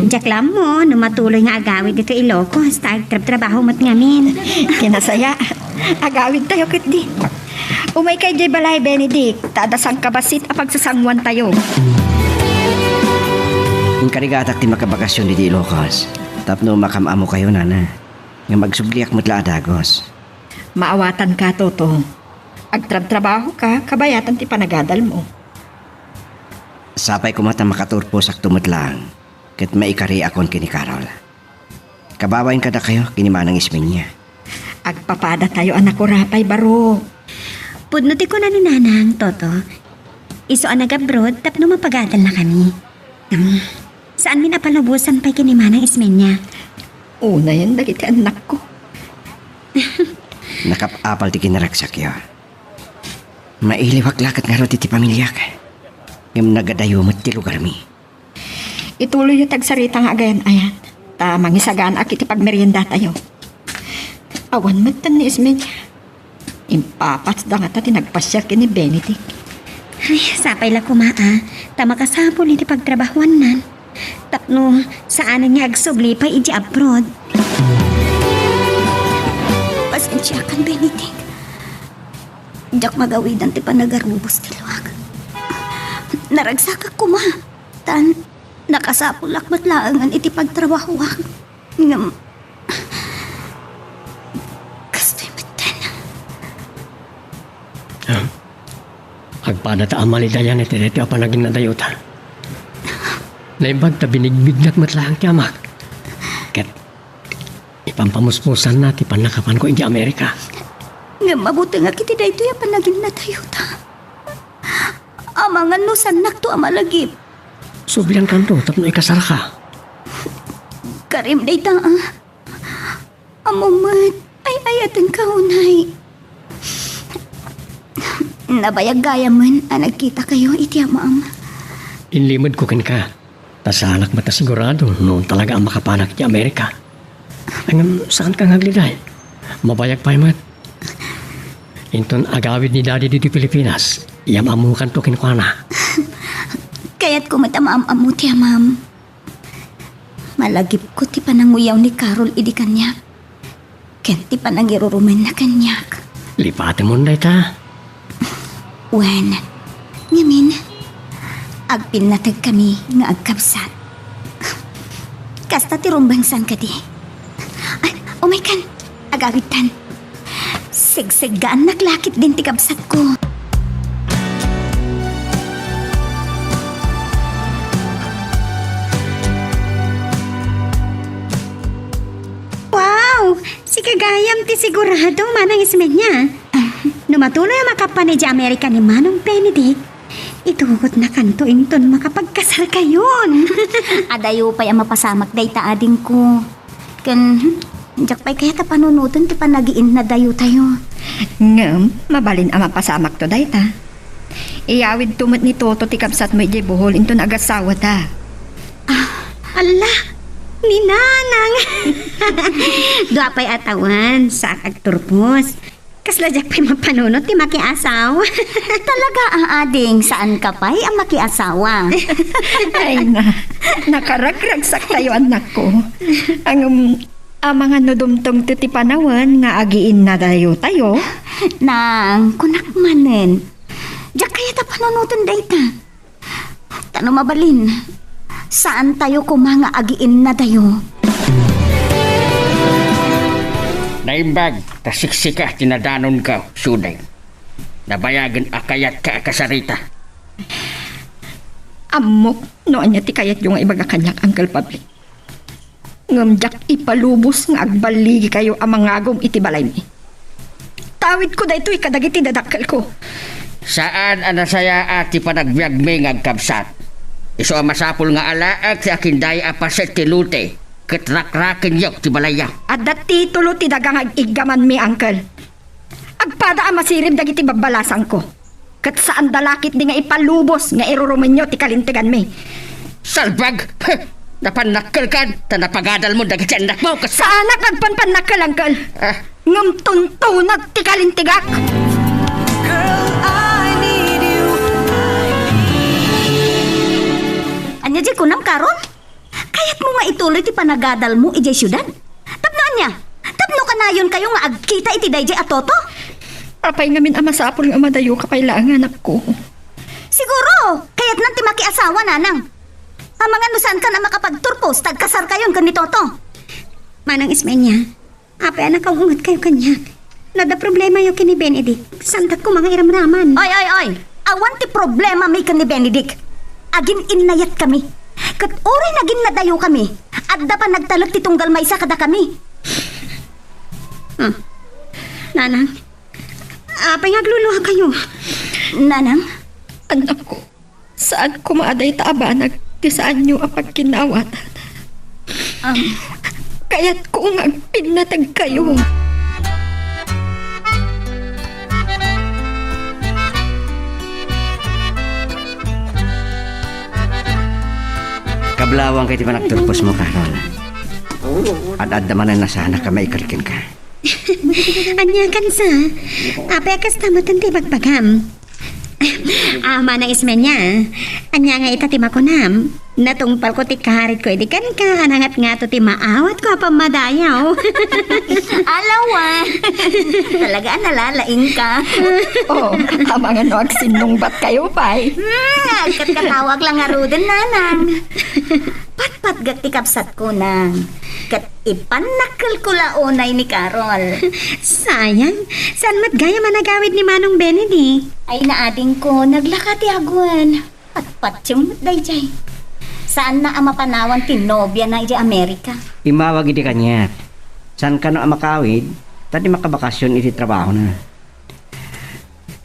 Diak la ammo no matuloy nga agawid ditoy Ilocos ta agtrabtrabaho met ngamin. Kinasaya, agawidtayo ketdi. Umayka idiay balay, Benedict, ta adda sangkabassit a pagsasanguantayo. Inkarigatak ti makabakasyon idiay Ilocos tapno makam-ammokayo, Nana. Ngem agsubliak met la a dagus. Maawatanka, Toto. Agtrabtrabahoka kabayatan ti panagadalmo. Sapay koma ta makaturposakto met laeng ket maikariakon ken ni Carol. Kababain kadakayo ken ni Manang Ismeña. Agpapadatayo a nakurapay, baro. Pudno ti kuna ni Nanang, Toto. Isu a nag-abroad tapno mapagadalnakami. Hmm, saanmin a palubosan pay ken ni Manang Ismeña? Unayen dagiti annakko. Nakap-apal ti kinaragsakyo. Mailiwak la ket ngarud iti pamiliak. Ngem nagadayo met ti lugarmi. Ituloyyo ti agsarita nga agayan-ayat, ta mangisaganaak iti pagmeriendatayo. Awan metten ni Ismeña. Impapasda ngata ti nagpasiar ken ni Benedict. Ay, sapay la koma a, ta makasapul iti pagtrabahoannan. Tapno saanen nga agsubli pay idiay abroad. Pasensiakan, Benedict. Diak magawidan ti panagarubos ti luak. Naragsakak koma, tan nakasapulak met laengen iti pagtrabahoak. Ngem, kastoy metten. Ah, agpadata a malidayan iti daytoy a panaginnadayota. Naimbag ta binigbignak met laeng ti amak. Ket ipampamuspusanna ti pannakapanko idiay Amerika. Ngem mabutengak iti daytoy a panaginnadayota. Amangan no saannakto a malagip. Subliankanto tapno ikasarka. Karim dayta, a. Ammom met, ay-ayatenka unay. Nabayag gayamen a nagkitakayo iti amam. Inlimedko kenka, ta saanak met a sigurado no talaga a makapanak iti Amerika. Ngem saanka nga agliday. Mabayag pay met. Inton agawid ni Daddy ditoy Pilipinas, iyam-ammokanto kenkuana. Kayatko met a maam-ammo ti amam. Malagipko ti pananguyaw ni Carol idi kaniak, ken ti panangirurumenna kaniak. Lipatemon dayta. Wen, ngamin, agpinnategkami nga agkabsat. Kasta ti rumbengsan kadi. Ay, umaykan, agawidtan. Segseggaannak la ketdin ti kabsatko. Wow! Sika gayam ti sigurado, Manang Ismeña. No matuloy a makapan idiay Amerika ni Manong Benedict, itugotnakanto inton makapagkasarkayon. Adayo pay a mapasamak dayta, adingko. Ken, hmm, diak pay kayat a panunoten ti panagiinnadayotayo. Ngem, mabalin a mapasamakto dayta. Iyawidto met ni Toto ti kabsatmo idiay Bohol inton agasawata. Ah, ala, ni Nanang! Dua pay a tawen, saak agturpos. Kasla diak pay mapanunot ti makiasawa. Talaga, a, ading, saanka pay a makiasawa? Ay na, nakaragragsaktayo, annakko. Ngem, amangan no dumtengto ti panawen nga agiinnadayotayo. Nang, kunak manen, diak kayat a panunoten dayta. Ta no mabalin, saantayo koma nga agiinnadayo. Naimbag ta siksika ti nadanonko, Sudeng. Nabayagen a kayatka a kasarita. Ammok no ania ti kayatyo nga ibaga kaniak, Uncle Pabli. Ngem diak ipalubos nga agballigikayo a mangagum iti balaymi. Tawidko daytoy kadagiti dadakkelko. Saan a nasayaat ti panagbiagmi nga agkabsat. Isu a masapul nga alaek ti akindaya a paset ti lote ket rakrakenyo ti balayyo. Adda titulo ti daga nga ig-iggamanmi, Uncle. Agpada a masirib dagiti babbalasangko. Ket saanda la ketdi nga ipalubos nga irurumenyo ti kalinteganmi. Salbag! Napannakkelkan ta napagadalmo dagiti annakmo ket saanak agpanpannakkel, Uncle. Ah. Ngem tuntunat ti kalintegak. Girl, I need you. Ania diay kunam, Carol? Kayatmo nga ituloy ti panagadalmo idiay siudad? Tapno ania? Tapno kanayonkayo nga agkita iti daydiay a Toto? Apay ngamin a masapul nga madayoka pay laeng, anakko? Siguro, kayatnan ti makiasawa, nanang. Amangan no saankan a makapagturpos ta agkasarkayon ken ni Toto. Manang Ismeña, apay a nakaw-ungetkayo kaniak? No adda problemayo ken ni Benedict, saandak koma nga iramraman. Oy, oy, oy! Awan ti problemami ken ni Benedict. Agin-innayatkami. Ket uray naginnadayokami, adda panagtalek ti tunggal maysa kadakami. Hmm. Nanang, apay nga agluluakayo? Nanang? Anakko, saan koma a dayta a banag ti saanyo a pagkinnaawatan. Am. Kayatko nga agpinnategkayo. Kablawangka iti panagturposmo, Carol. Ad-adda manen a saannak a maikarikeng ka. Ania kansa? Apay a kasta met ti ibagbagam? Ah, Manang Ismeña, ania nga ita ti makunam? Natungpalko ti karitko idi kenka, nangatngato ti maawatko a pammadayaw. Alawan! Talaga a nalalaingka. Oh, amangan no agsinnungbatkayo pay. Hmm, agkatkatawag la ngaruden, nanang. Patpatgek ti kabsatko, nang. Ket ipannakkelko la unay ni Carol. Sayang, saan met gayam a nagawid ni Manong Benedict? Ay, naadingko, naglaka ti agwan. Patpatiem met daydiay. Saanna a mapanawan ti nobiana idiay Amerika. Immawag idi kaniak. Saan kano a makawid, ta di makabakasyon iti trabahona.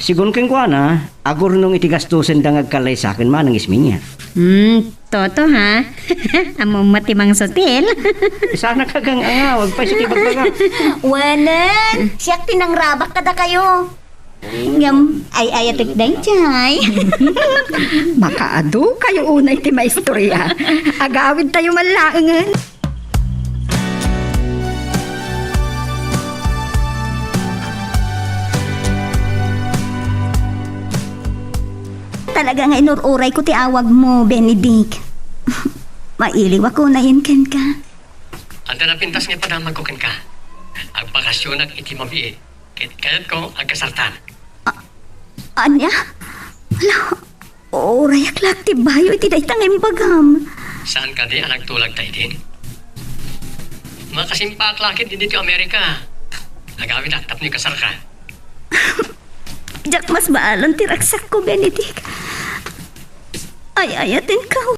Sigun kenkuana, agurnong iti gastosenda nga agkallaysaken, Manang Ismeña. Hmm, Toto, ha? Ammom met ti mangsutil. Saanak a gang-angawag pay sa ti bagbaga. Wen, siak ti nangrabak kadakayo. Ngem, ay-ayatek daydiay. Makaadu kayo unay ti maistorya. Agawid tayo man laengen. Talaga nga inur-urayko ti awagmo, Benedict. Mailiwak unayen kenka. Adda napintas nga ipadamagko kenka. Agbakasyonak iti mabiit. Ket kayatko agkasartan. A-, ania? Hala, urayak laeng ti bayo iti dayta nga imbagam. Saan kadi a nagtulag ta idin? Makasimpaak la ketdi ditoy Amerika. Agawidak tapno ikasarka. Diak masbaalan ti ragsakko, Benedict. Ay-ayatenka.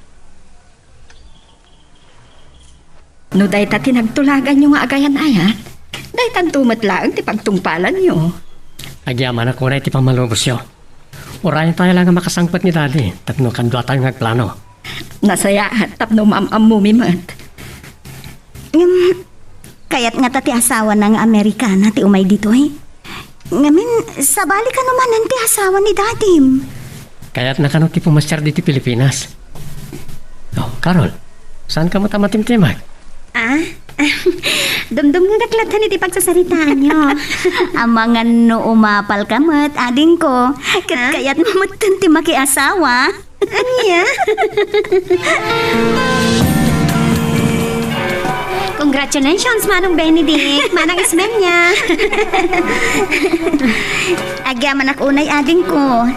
No dayta ti nagtulaganyo nga agayan-ayat, daytanto met laeng ti pagtungpalanyo. Agyamanak unay ti pammalubosyo. Urayentayo la nga makasangpet ni Daddy tapno kaduatayo nga agplano. Nasayaat tapno maam-ammomi met. Ngem, kayat ngata ti asawana nga Amerikana ti umay ditoy? Ngamin, sabali kano manen ti asawa ni Dadim? Kayatna kano ti pumasiar ditoy Pilipinas. Oh, Carol, saan ka met a matimtimag? Ah? Dumdumngegak latta iti pagsasaritaanyo. Amangan no umapalka met, adingko. Ket Ah? kayatmo metten ti makiasawa. Ania? Congratulations, Manong Benedict, Manang Ismeña. Agyamanak unay, adingko.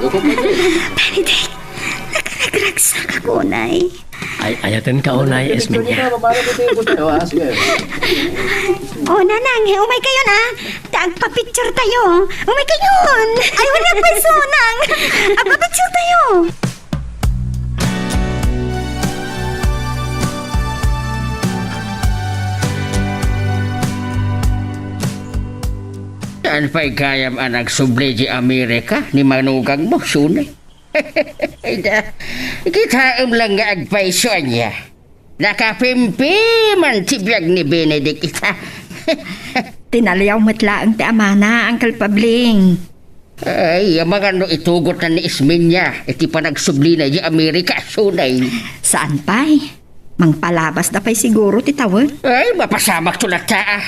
Benedict, Ragsak ako, Nay. Ay, ayaten ka, unay, Esminya. O, Nanang, umay kayo na. Ta agpa-picture tayo. Umay kayo. Ay, wala pa iso, Nang. Agpa-picture tayo. Saan pay gayam a nagsubli di Amerika ni manugangmo, Sune? Ida, kitaem lang nga agpayso ania. Nakapimpi man ti biag ni Benedict ita. Tinaliaw met laeng ti amana, Uncle Pabling. Ay, amangan no itugot na ni Isminya iti panagsublina di Amerika, Sunay. Saan pay? Mangpalabas da pay siguro ti tawen. Ay, mapasamak to latta, ah.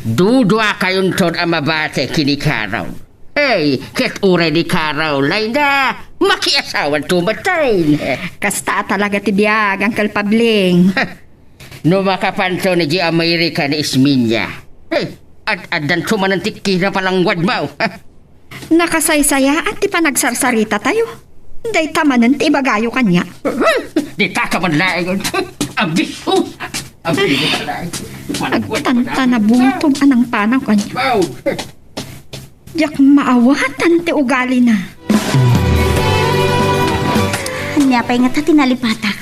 Dudua kayunton a mabati kini Carol. Hey, ket uray ni Carol, ay na, makiasawan to matay. Kasta talaga ti biag, Uncle Pabling. No makapanto ni di Amerika ni Isminya. Hey, ad-addan to manen ti kinapalangguadmo. Nakasaysayaat ti panagsarsarita tayo. Dayta manen ti ibagayo kaniak. Dita ka man laeng. Abis, oh, abis ka laeng. Agtantana butog a nangpanaw kaniak. Wow. Diak maawatan ti ugalina. Ania pay ngata ti nalipatak?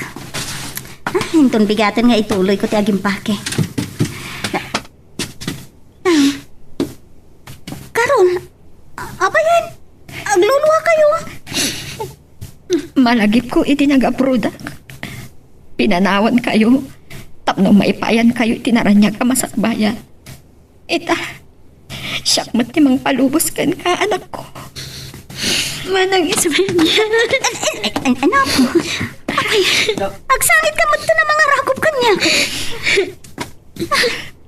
Ah, inton bigaten nga ituloy ko ti agimpake. Ah. Carol, a-, apay yan? Agluluha kayo? Malagipko iti nag-abroadak. Pinanawan kayo tapno maipayan kayo iti naraniag a masakbayan. Ita, siak met ti mangpalubos kenka, anakko. Manang Ismael. An-, an-, an-, anak ko. Apay, agsangit ka met na mangarakop kaniak.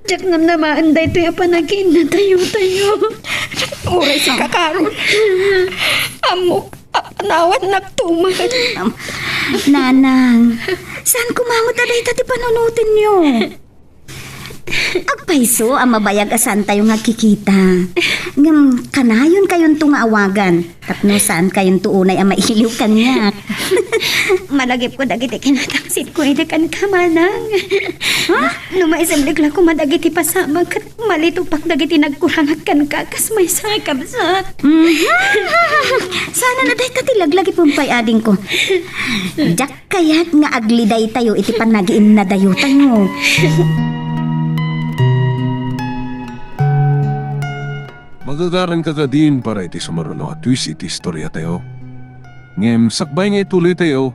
Diak namnamaen daytoy a panagiinnatayo tayo. Uray sika, Carol. Ammok a panawannak tuman. Nanang, saan ko mangot a dayta ti panunotenyo? Agpayso a mabayag a saantayo nga agkikita. Ngem kanayon kayonto nga awagan tapno saan kayonto unay a mailiw kaniak. Malagipko dagiti kinatangsitko idi kenka, manang. Ha? No maisemblik la koma dagiti pasamak ket malitupak dagiti nagkurangak kenka kas maysa a kabsat. Mhm. Saan a dayta ti laglagipem pay, adingko. Diak kayat nga aglidaytayo iti panagiinnadayotayo. Magagaranka kadin para iti sumaruno a twist iti istoriatayo. Ngem sakbay nga ituloytayo,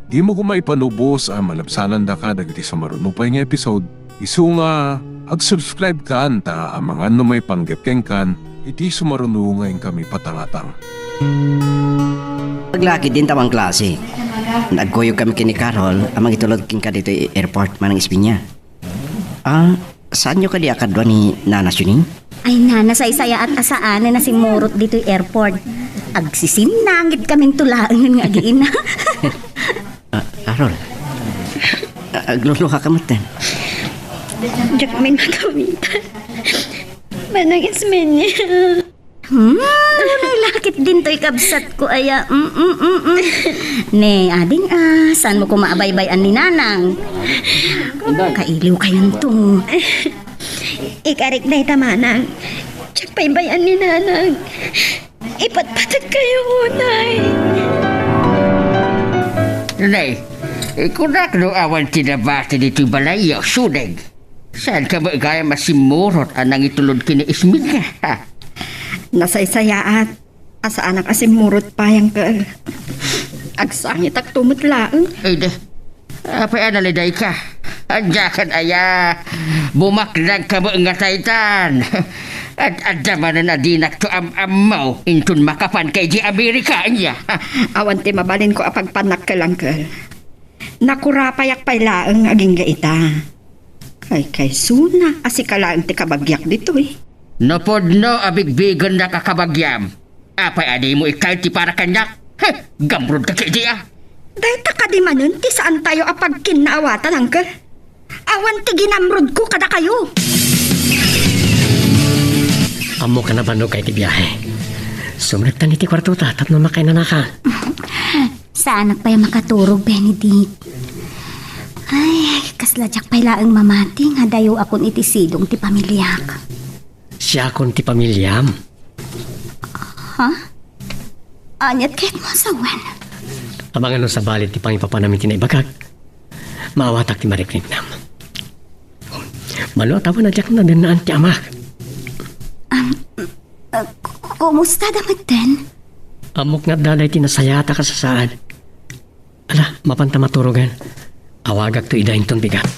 dimo koma ipanubos a malabsanandaka dagiti sumaruno pay nga episode. Isu nga, ag-subscribe kan ta amangan no maipanggep kenkan iti sumaruno nga inkami patangatang. Aglakid din tawang klase. Nagkuyog kami ken ni Carol a mangitulod kenka ditoy airport, Manang Espiña. Ah, saanyo kadi a kadua ni Nana Sining? Ay, nana, saysayaat a saanen a simmurot ditoy airport. Agsisinnangit kaminto laengen nga agiina. Ah, Carol. Ah, agluluha ka met, eh. Diak amin makawitan. Manang Ismeña. Hmm, unay lakit dintoy kabsat ko aya. Mm, mm, mm, mm. Ne, ading, ah, saan mo koma a baybay-an ni Nanang? Kailiw kayonto. Ikarik dayta, Manang. Diak pay bay-an ni Nanang. Ipatpateg kayo, unay. Nay, kunak no awan ti nabati ditoy balayyo, Sudeg. Saan ka met gayam a simmurot a nangitulod ken ni Esmeralda? Nasaysayaat a saanak a simmurot pay, Uncle. Agsangitakto met laeng. Ay, di. Apay a naliday ka? Ania ket aya? Bumaknang ka met nga taytan. Ad-adda manen a dinakto am-ammo inton makapan ka idiay Amerika, ania? Awan ti mabalinko a pagpannak, Uncle. Nakurapayak pay laeng agingga ita. Kaykaysona a sika laeng ti kabagiak ditoy. No pudno a bigbigennak a kabagiam, apay a dimo ikkayo ti para kaniak? Heh, gamrod ka ketdi a. Dayta kadi manen ti saantayo a pagkinnaawatan, Uncle. Awan ti ginamrodko kadakayo. Ammok a nabannog ka iti biahe. Sumrektan iti kuartota tapno makainanaka. Saanak pay a makaturog, Benedict. Ay, kasla diak pay laeng mamati nga adayo akon iti sidong ti pamiliak. Siakon ti pamiliam. Ha? Aniat kayat mo a sawen? Amangan no sabali ti pangipapanam iti naibagak, maawatak ti mariknam. Mano a tawen a diak nadennaan ti amak. Am, ah, k-, kumusta da metten? Ammok nga adda daytoy nasayaat a kasasaad. Ala, mapanta maturogen. Awagakto ida inton bigat.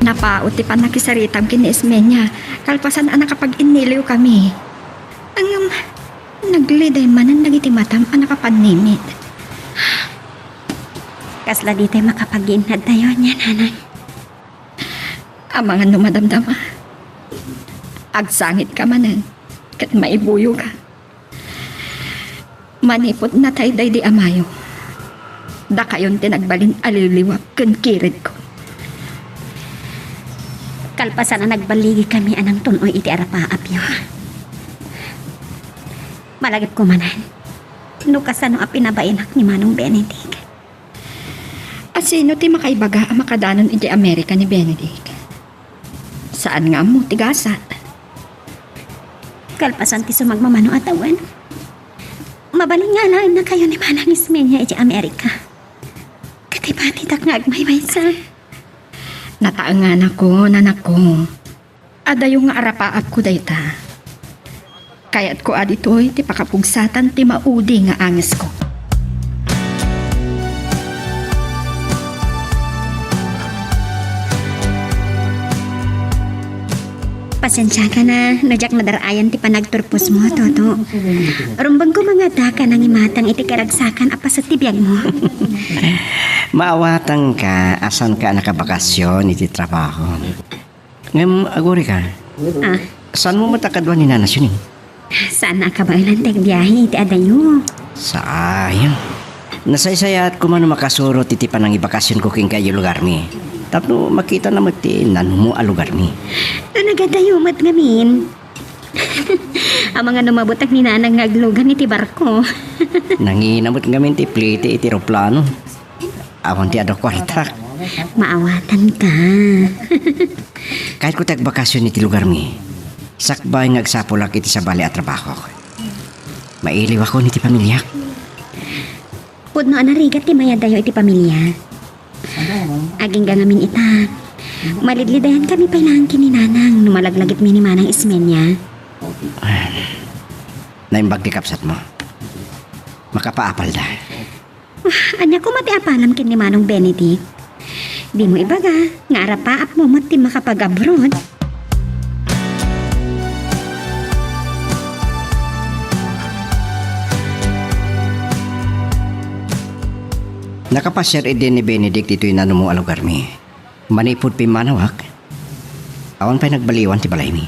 Napaut ti pannakisaritam ken ni Ismeña, kalpasan a nakapag-inniliwkami. Ngem, nagliday manen dagiti matam a nakapannimit. Kasla ditay makapag-iinnadtayo ania, nanang? Amangan no madamdama. Agsangitka manen ket maibuyoka. Manipud natay daydi amayo, dakayon ti nagbalin a liliwak ken kiredko. Kalpasan a nagballigikami a nangtun-oy iti arapaapyo, malagipko manen no kasano a pinabainak ni Manong Benedict. A sino ti makaibaga a makadanon iti Amerika ni Benedict? Saan nga ammo ti gasat. Kalpasan ti sumagmamano a tawen, mabalin nga alaennakayo ni Manang Ismeña iti Amerika. Ket ipatitak nga agmaymaysa. Nataenganakon, anakko. Adayo nga arapaapko dayta. Kayatko a ditoy ti pakapugsatan ti maudi nga angesko. Pasensiaka na no diak nadar-ayan ti panagturposmo, Toto. Rumbengko nga addaka nangimatang iti karagsakan a paset ti biagmo. Maawatangka a saanka a nakabakasyon iti trabaho. Ngem agurika. Ah. Saanmo met a kadua ni Nana Sining? Saan a kabaelan ti agbiahe iti adayo. Sayang. Nasaysayaat koma no makasurot iti panangibakasionko kenka iti lugarmi. Tapno makitana met ti nanumo a lugarmi. No nagadayo met ngamin. Amangan no mabutang ni Nanang nga aglugan iti barko. Nangina met ngamin ti plete iti eroplano. Awan ti adu a kuartak. Maawatanka. Kayatko ti agbakasion iti lugarmi. Sakbay nga agsapulak iti sabali a trabahok. Mailiwakon iti pamiliak. Pudno a narigat ti mayadayo iti pamilia. Agingga ngamin ita, malidlidayankami pay laeng ken ni Nanang no malaglagipmi ni Manang Ismeña. Naimbag ti kabsatmo. Makapaapalda. Ah, ania koma ti apalam ken ni Manong Benedict? Dimo ibaga nga arapaapmo met ti makapag-abroad. Nakapasiar idi ni Benedict ditoy nanumo a lugarmi. Manipud pimmanawak, awan pay nagbaliwan ti balaymi.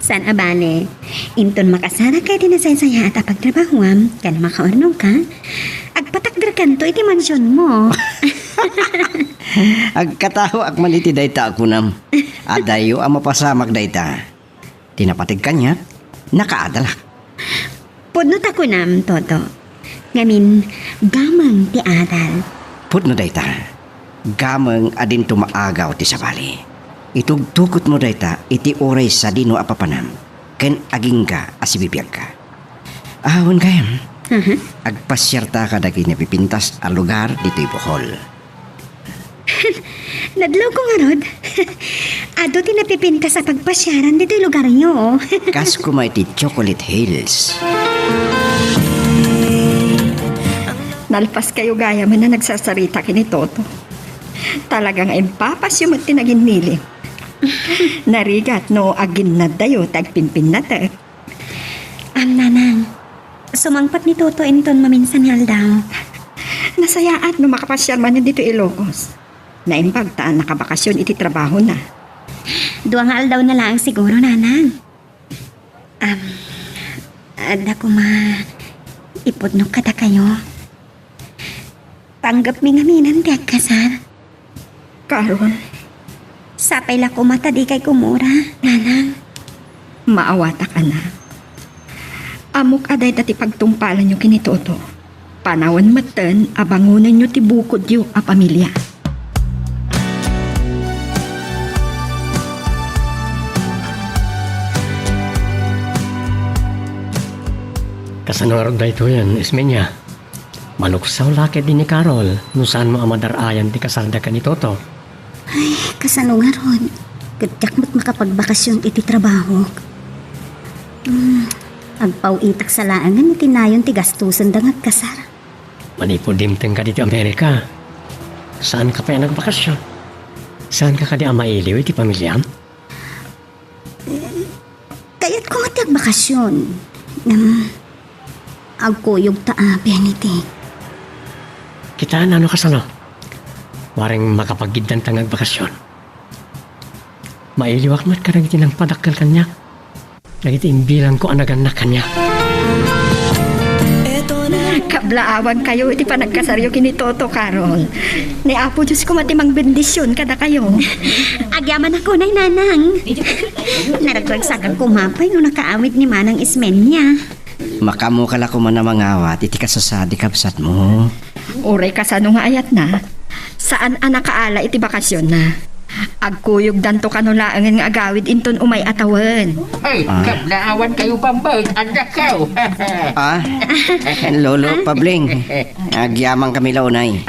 Saan a bale, inton makasarakka iti nasaysayaat a pagtrabahoam ken makaurnongka, agpatakderkanto iti mansionmo. Agkataoak man iti dayta a kunam. Adayo a mapasamak dayta. Ti napateg kaniak, nakaadalak. Pudno ta kunam, Toto. Ngamin, gameng ti adal. Pudno dayta. Gameng a dinto maagaw ti sabali. Itugtugotmo dayta iti uray sadino a papanam ken agingga a sibibiagka. Awan gayam. Aha. Agpasiarta kadagiti napipintas a lugar ditoy Bohol. Nadlawko ngarud. Adu ti napipintas a pagpasiaran ditoy lugaryo. Kas koma iti Chocolate Hills. Nalpaskayo gayam a nagsasarita ken ni Toto. Talaga nga impapasyo met ti naginnilim. Narigat no aginnaddayo ti agpimpinnatek. Am, Nanang, sumangpet ni Toto inton maminsan nga aldaw. Nasayaat no makapasiar manen ditoy Ilocos. Naimbag ta nakabakasyon iti trabahona. Dua nga aldaw na laeng siguro, Nanang. Am, adda koma ipudnok kadakayo. Panggepmi ngaminen ti agkasar. Karon, Apay la koma ta dikay kumura, nanang? Maawatak, anak. Ammok a dayta ti pagtungpalanyo ken ni Toto. Panawen metten a bangonenyo ti bukodyo a pamilia. Kasano ngarud daytoyen, Ismeña? Maluksaw la ketdi ni Carol no saanmo a madar-ayan ti kasarda ken ni Toto. Ay, kasano ngarud? Ket diak met makapagbakasyon iti trabahok. Hmm, agpaw-itak sa laengen iti nayon ti gastosenda nga agkasar. Manipud dimtengka ditoy Amerika, saanka pay a nagbakasyon? Saanka kadi a mailiw iti pamiliam? Kayatko met ti agbakasyon. Ngem, agkuyogta a, Benedict. Kitaenna no kasano. Waring makapaggiddanta nga agbakasyon. Mailiwak met kadagiti nangpadakkel kaniak. Dagiti imbilangko a nagannak kaniak. Kablaawankayo iti panagkasaryo ken ni Toto, Carol. Ni Apo Dios koma ti mangbendision kadakayo. Agyamanak unay, nanang. Naragragsakak koma pay no nakaawid ni Manang Ismeña. Makaammoka la koma a mangawat iti kasasadi, kabsatmo. Uray kasano nga ayatna, saan a nakaala iti bakasionna. Agkuyogdanto kano laengen nga agawid inton umay a tawen. Ay, Ah. Kablaawankayo, Bambag, andakaw. Ah? Lolo Pabling, agyamankami la unay.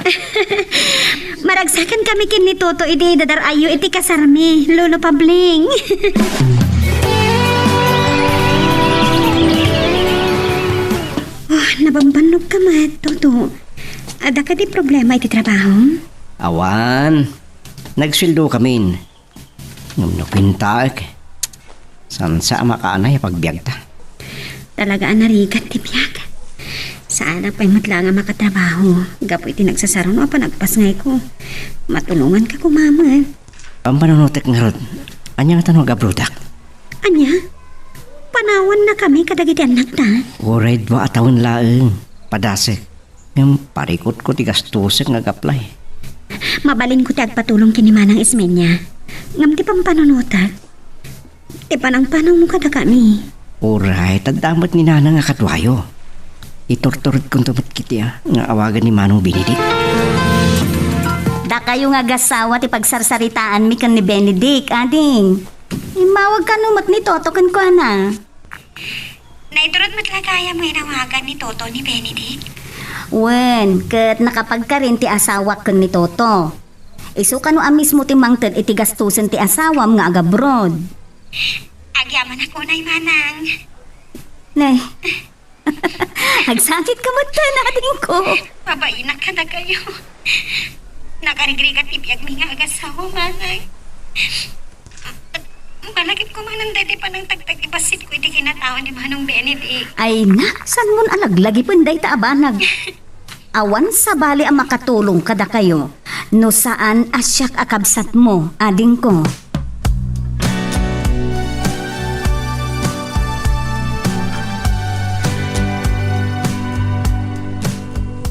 Maragsakankami ken ni Toto idi dadar-ayyo iti kasarmi, Lolo Pabling. Oh, nabambannogka met, Toto. Adda kadi problema iti trabaho? Awan. Nagsueldokamin. Ngem no kuentaek, saan sa a makaanay a pagbiagta. Talaga a narigat ti biag. Saanak pay met laeng a makatrabaho gapu iti nagsasaruno a panagpasngayko. Matulonganka koma met. Pampanunotek ngarud, ania ngata no agabrodak? Ania? Panawannakami kadagiti annakta? Uray dua a tawen laeng. Padasek. Ngem parikutko ti gastosek nga agaplay. Mabalinko ti agpatulong ken ni Manang Ismeña. Ngem ti pampanunotek, ti panangpanawmo kadakami. Uray, adda met ni Nanang a kaduayo. Iturturedkonto met ketdi a nga awagan ni Manong Benedict. Dakayo nga agasawa ti pagsarsaritaanmi ken ni Benedict, ading. Immawag kano met ni Toto kenkuana. Naiturod met la gayam nga inawagan ni Toto ni Benedict? Wen, ket nakapagkarin ti asawak ken ni Toto. Isu kano a mismo ti mangted iti gastosen ti asawam nga agabroad. Agyamanak unay, Manang. Nay. Agsakit ka met, adingko. Mabainak kadakayo. Nakarigrigat ti biagmi nga agasawa, Manang. Malagipko manen daydi panangtagtagibasitko iti kinatao ni Manong Benedict. Ay na, saanmon a laglagipen dayta a banag? Awan sabali a makatulong kadakayo no saan a siak a kabsatmo, adingko.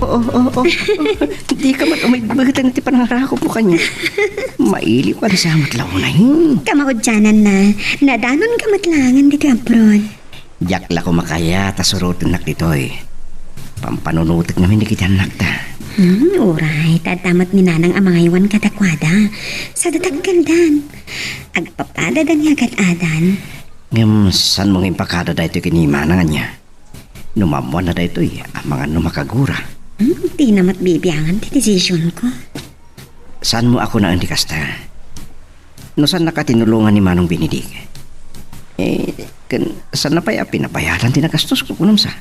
Oo, oo, oo. Dika met umigbegtan iti panangarakupmo kaniak. Mailiw ka sa met la unay. Kamaudiananna, nadanonka met laengen ditoy abroad. Diak la koma kayat a surotennak ditoy. Pampanunotek ngamin dagiti annakta. Hmm, uray, ta adda met ni Nanang a mangaywan kadakuada. Saan a dakkeldan. Agpapadada ni agad-adan. Ngem saanmo nga impakada daytoy ken ni Manang, ania? No maammoanna daytoy, amangan no makagura. Hmm, dina met bibiangan ti desisionko. Saanmo a kunaen ti kasta? No saannaka tinulongan ni Manong Benedict, eh, ken saanna pay a pinabayadan ti nagastosko, kunam sa?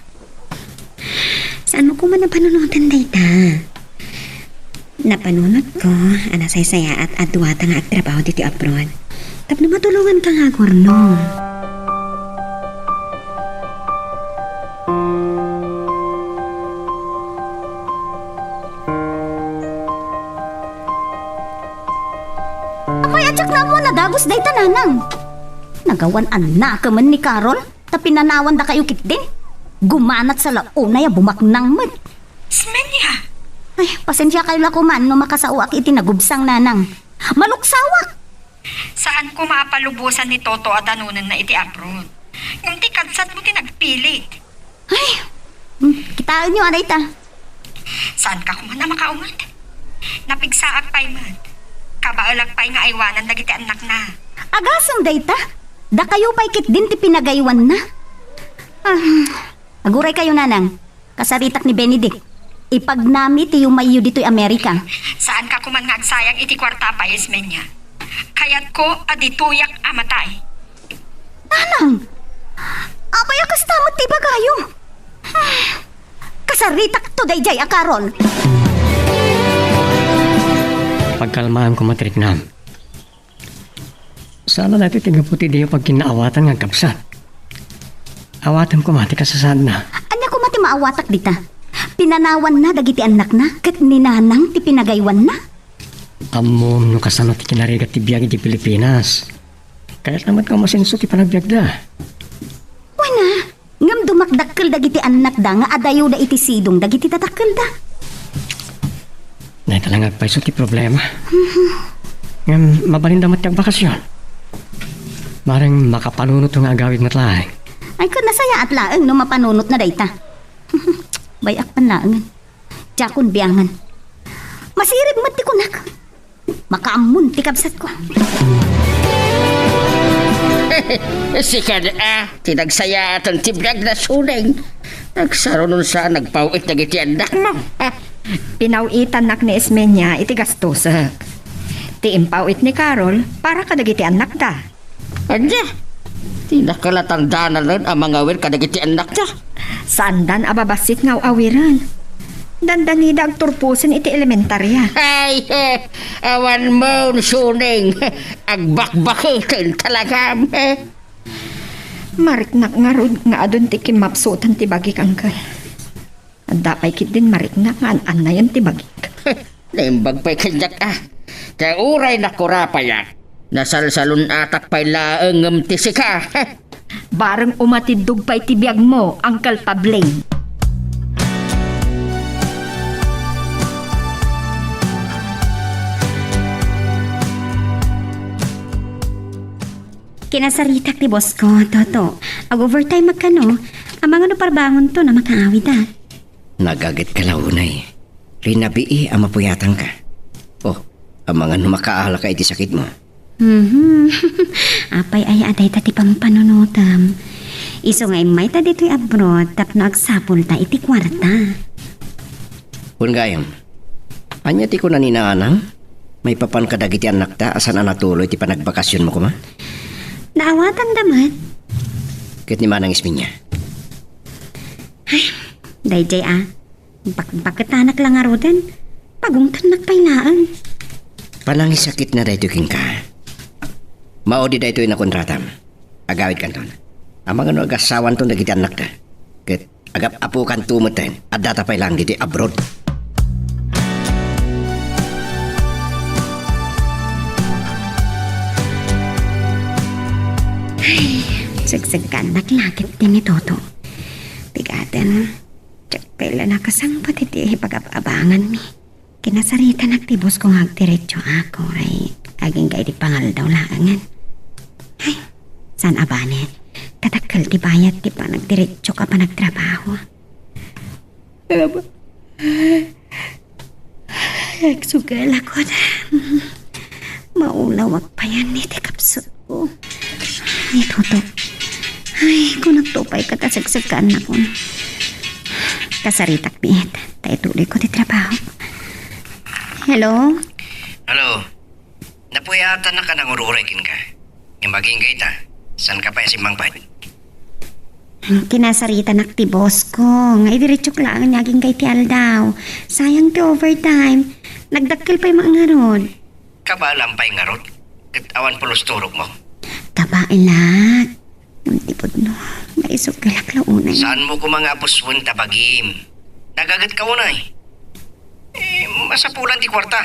Saanmo koma a panunoten dayta? Napanunotko a nasaysayaat a duata nga agtrabaho ditoy abroad tapno matulonganka nga agurnong. Apay a diak naammo a nadagus dayta, Nanang? Nagawan a nakemen ni Carol ta pinanawandakayo ketdin. Gumanat sa la unay a bumaknang met. Ismeña! Ay, pasensiakayo la koma no makasaoak iti nagubsang, Nanang. Maluksawak! Saan koma a palubosan ni Toto a danonenna iti abroad. Ngem ti kabsatmo ti nagpilit. Ay, mm, kitaenyo a dayta. Saanka koma a makaunget? Napigsaak pay met. Kabaelak pay nga aywanan dagiti annakna. Agasem dayta? Dakayo pay ketdin ti pinagaywanna? Ah, aguraykayo, Nanang. Kasaritak ni Benedict. Ipagnami ti yumayyo ditoy Amerika. Saanka koma nga agsayang iti kuarta, Payas Menya. Kayatko a ditoyak a matay. Nanang! Apay a kasta met ti ibagayo? Kasaritakto daydiay a Carol. Pagkalmaem koma ti riknam. Saan a daytoy ti gapu ti diyo pagkinnaawatan nga agkabsat. Awatem koma ti kasasaadna. Ania koma ti maawatak dita? Pinanawanna dagiti annakna ket ni Nanang ti pinagaywanna? Ammom no kasano ti kinarigat ti biag iti Pilipinas. Kayatna met nga umasenso ti panagbiagda. Wen a, ngem dumakdakkel dagiti annakda nga adayoda iti sidong dagiti dadakkelda. Dayta la nga agpayso ti problema. Ngem mabalinda met ti agbakasyon. Maring makapanunot nga agawid met laeng. Ay, ket nasayaat laeng no mapanunotna dayta. Bay-ak pay laengen. Diakon biangan. Masirib met ti kunak. Makaammon ti kabsatko. Sika a, ti nagsayaaten ti biag, Suneng. Nagsarunon sa nagpaw-it dagiti annakmo. Pinaw-itannak ni Ismeña iti gastosek. Ti impaw-it ni Carol para kadagiti annakda. Ania? Ti nakalatangdananen a mangawir kadagiti annakda? Saandan a babassit nga aw-awiren. Dandanida agturposen iti elementaria. Ay, awan mo, Suneng. Agbakbaketen talagam. Mariknak ngarud nga adun ti kimmapsutan ti bagik, Angkel. Adda pay ketdin mariknak nga an-annayan ti bagik. Naimbag pay kaniak a. Ta uray nakurapayak, nasalsalun-atak pay laeng ngem ti sika. Bareng umatiddog pay ti biagmo, Angkel Pabling. Kinasaritak ti boss ko, Toto. Ag-overtime ak kano. Amangan no parbangonto a makaawid a. Nagagetka la unay. Linabii a mapuyatanka. Oh, amangan no makaalaka iti sakitmo. Mhm. Apay aya a dayta ti pampanunotem? Isu nga immayta ditoy abroad tapno agsapulta iti kuarta. Wen gayam, ania ti kuna ni Nanang maipapan kadagiti annakta a saan a natuloy ti panagbakasionmo koma? Naawatanda met. Ket ni Manang Ismeña? Ay, daydiay a. Bakbaketanak la ngaruden. Pagungtannak pay laeng. Panangisakitna daytoy kenka. Maudi daytoy a kontratam. Agawidkanton. Amangan no agasawanton dagiti annakta. Ket agap-apokanto metten, addata pay laeng ditoy abroad. Ay, segsegkaannak la ketdi ni Toto. Bigaten, diak pay la nakasangpet iti pagab-abanganmi. Kinasaritanak ti boss ko nga agdiretsoak, uray agingga iti pangaldaw laengen. Ay, saan a banen? Kadakkel ti bayad ti panagdiretsok a panagtrabaho. Aba. Agsugal ako. Maulawak payen iti kapsut. Oh. Ni Toto. Ay, kunakto pay ket a segsegkaannakon. Kasaritak met, ta ituloyko ti trabaho. Hello? Hello. Napuyatannak a nangururay kenka. Ngem agingga ita, saanka pay a simmangpet? Kinasaritanak ti boss ko, nga idiretsok laeng nga agingga iti aldaw. Sayang ti overtime. Nagdakkel pay met ngarud. Kabaelam pay ngarud, ket awan pulos turogmo? Kabaelak. Ngem ti pudno, maisugalak la unay. Saanmo koma nga apusuen ta bagim? Nagagetka unay. Eh, masapulan ti kuarta.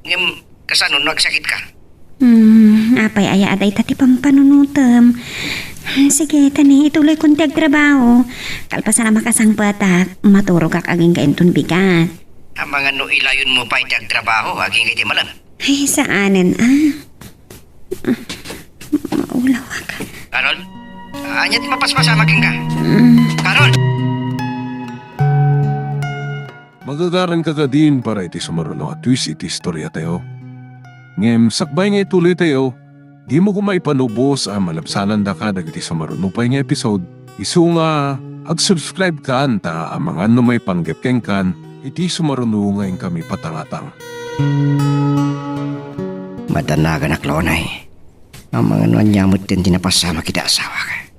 Ngem, kasano no agsakitka? Hmm, apay aya a dayta ti pampanunotem? Sige, ta ni, ituloykon ti agtrabaho. Kalpasan a makasangpetak, maturogak agingga inton bigat. Amangan no ilayonmo pay ti agtrabaho, agingga iti malem. Ay, saanen a. Maulawak. Carol? Ania ti mapaspasamak kenka? Carol! Magagaranka kadin para iti sumaruno a twist iti istoriatayo. Ngem sakbay nga ituloytayo, dimo koma ipanubos a malabsanandaka dagiti sumaruno pay nga episode, isu nga ag-subscribe kan ta amangan no maipanggep kenkan iti sumaruno nga inkami patangatang. Madanaganak la unay. Amangan no ania met ti napasamak iti asawak.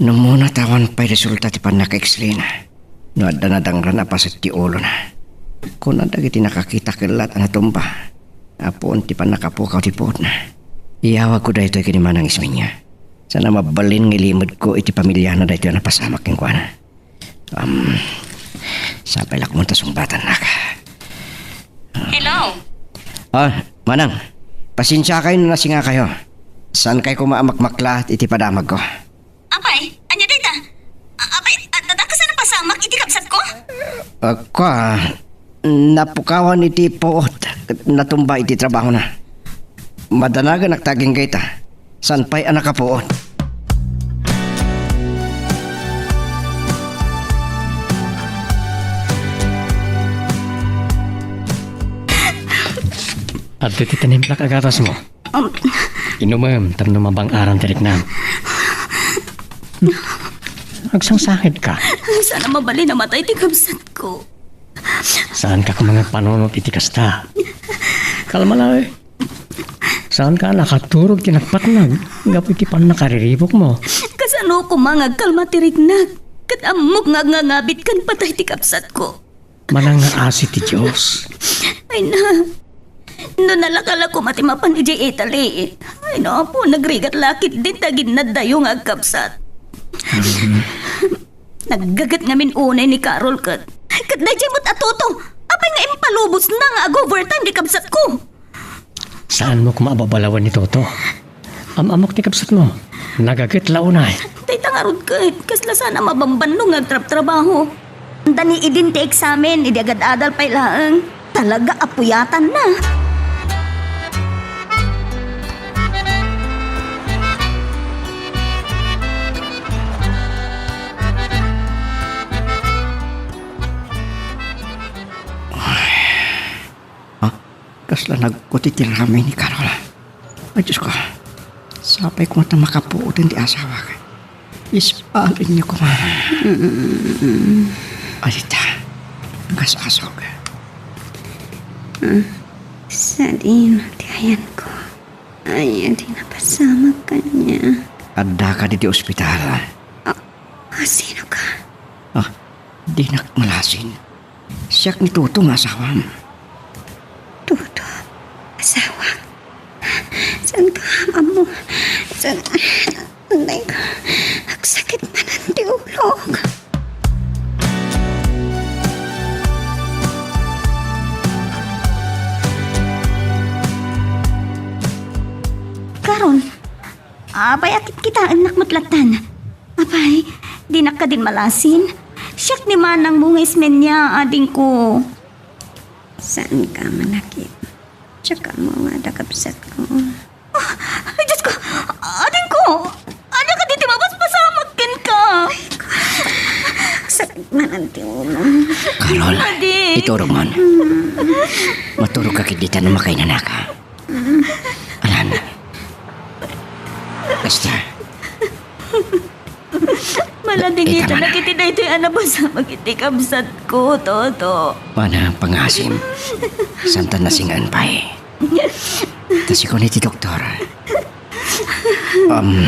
No muna ta awan pay resulta ti pannaka-X-ray na, no adda nadangran a paset ti ulona. Kuna dagiti nakakita ket lat a natumba, apuon ti pannakapukaw ti puotna. Iyawagko daytoy ken ni Manang Ismeña. Saan a mabalin nga ilimedko iti pamiliana daytoy a napasamak kenkuana. Am, sapay la koma ta sungbatannak. Hello? Ah, Manang, pasensiakayo no nasingakayo. Saankay koma a makmaklat iti padamagko. Apay, ania dayta? A-, apay, adda dakasan a pasamak iti kabsatko? Ah, kua, napukawan iti puot, natumba iti trabahona. Madanaganak ta agingga ita. Saan pay a nakapuot? Adda ti tinimplak a gatasmo. Um. Inumem tapno mabang-aran ti riknam. Agsangsangitka. Saan a mabalin a matay ti kabsatko. Saanka koma nga agpanunot iti kasta. Kalma la, eh. Saanka a nakaturog ti nagpatnag gapu iti pannakariribukmo. Kasano koma nga agkalma ti riknak? Ket ammok nga agngangabit ken patay ti kabsatko. Manangngaasi ti Dios. Ay na, no nalaka la koma ti mapan idiay Italy. Ay no, Apo, nagrigat la ketdin ti aginnaddayo nga agkabsat. Mhm. Naggaget ngamin unay ni Carol ket, ket daydiay met a Toto. Apay nga impalubosna nga ag-overtime ti kabsatko? Saanmo koma a babalawen ni Toto? Am-ammok ti kabsatmo. Nagaget la unay. Dayta ngarud ket, kasla saan a mabambanno nga agtrabtrabaho. Dani idin ti eksamen, idi agad-adal pay laeng. Talaga a puyatanna. Ha? Kasla nagkuti ti ramay ni Carol. Ay, Diosko, sapay koma ta makapuoten ti asawak. Ispalenyo koma. Ay, ta, nagasasog. Ah, sadino ti ayanko? Ania ti napasamak kaniak? Addaka ditoy ospital. Ah, ah, sino ka? Ah, dinak malasin. Siak ni Toto nga asawam. Toto? Asawak? Saan ka ammo? Saan? Anay ko. Agsakit manen ti ulok. Karon, apay a kitkitaennak met lattan? Apay, dinak kadin malasin? Siak ni manangmo nga Ismeña, adingko. Saan ka manakit? Tsaka mo nga da kabsat ko. Ah, ay, Diyos ko! Adingko! Ania kadi ti mapaspasamak kenka? Sakit manen ti ulo. Carol, Adi. Iturog man. Maturog ka ket dita no makainanaka. Alan. Basta. Maladingit. Ita, mana. Dagiti daytoy a napasamak iti kabsatko, Toto. Mana, pangasim. Santa nasingan pay. Ta sikuan iti doktor. Um,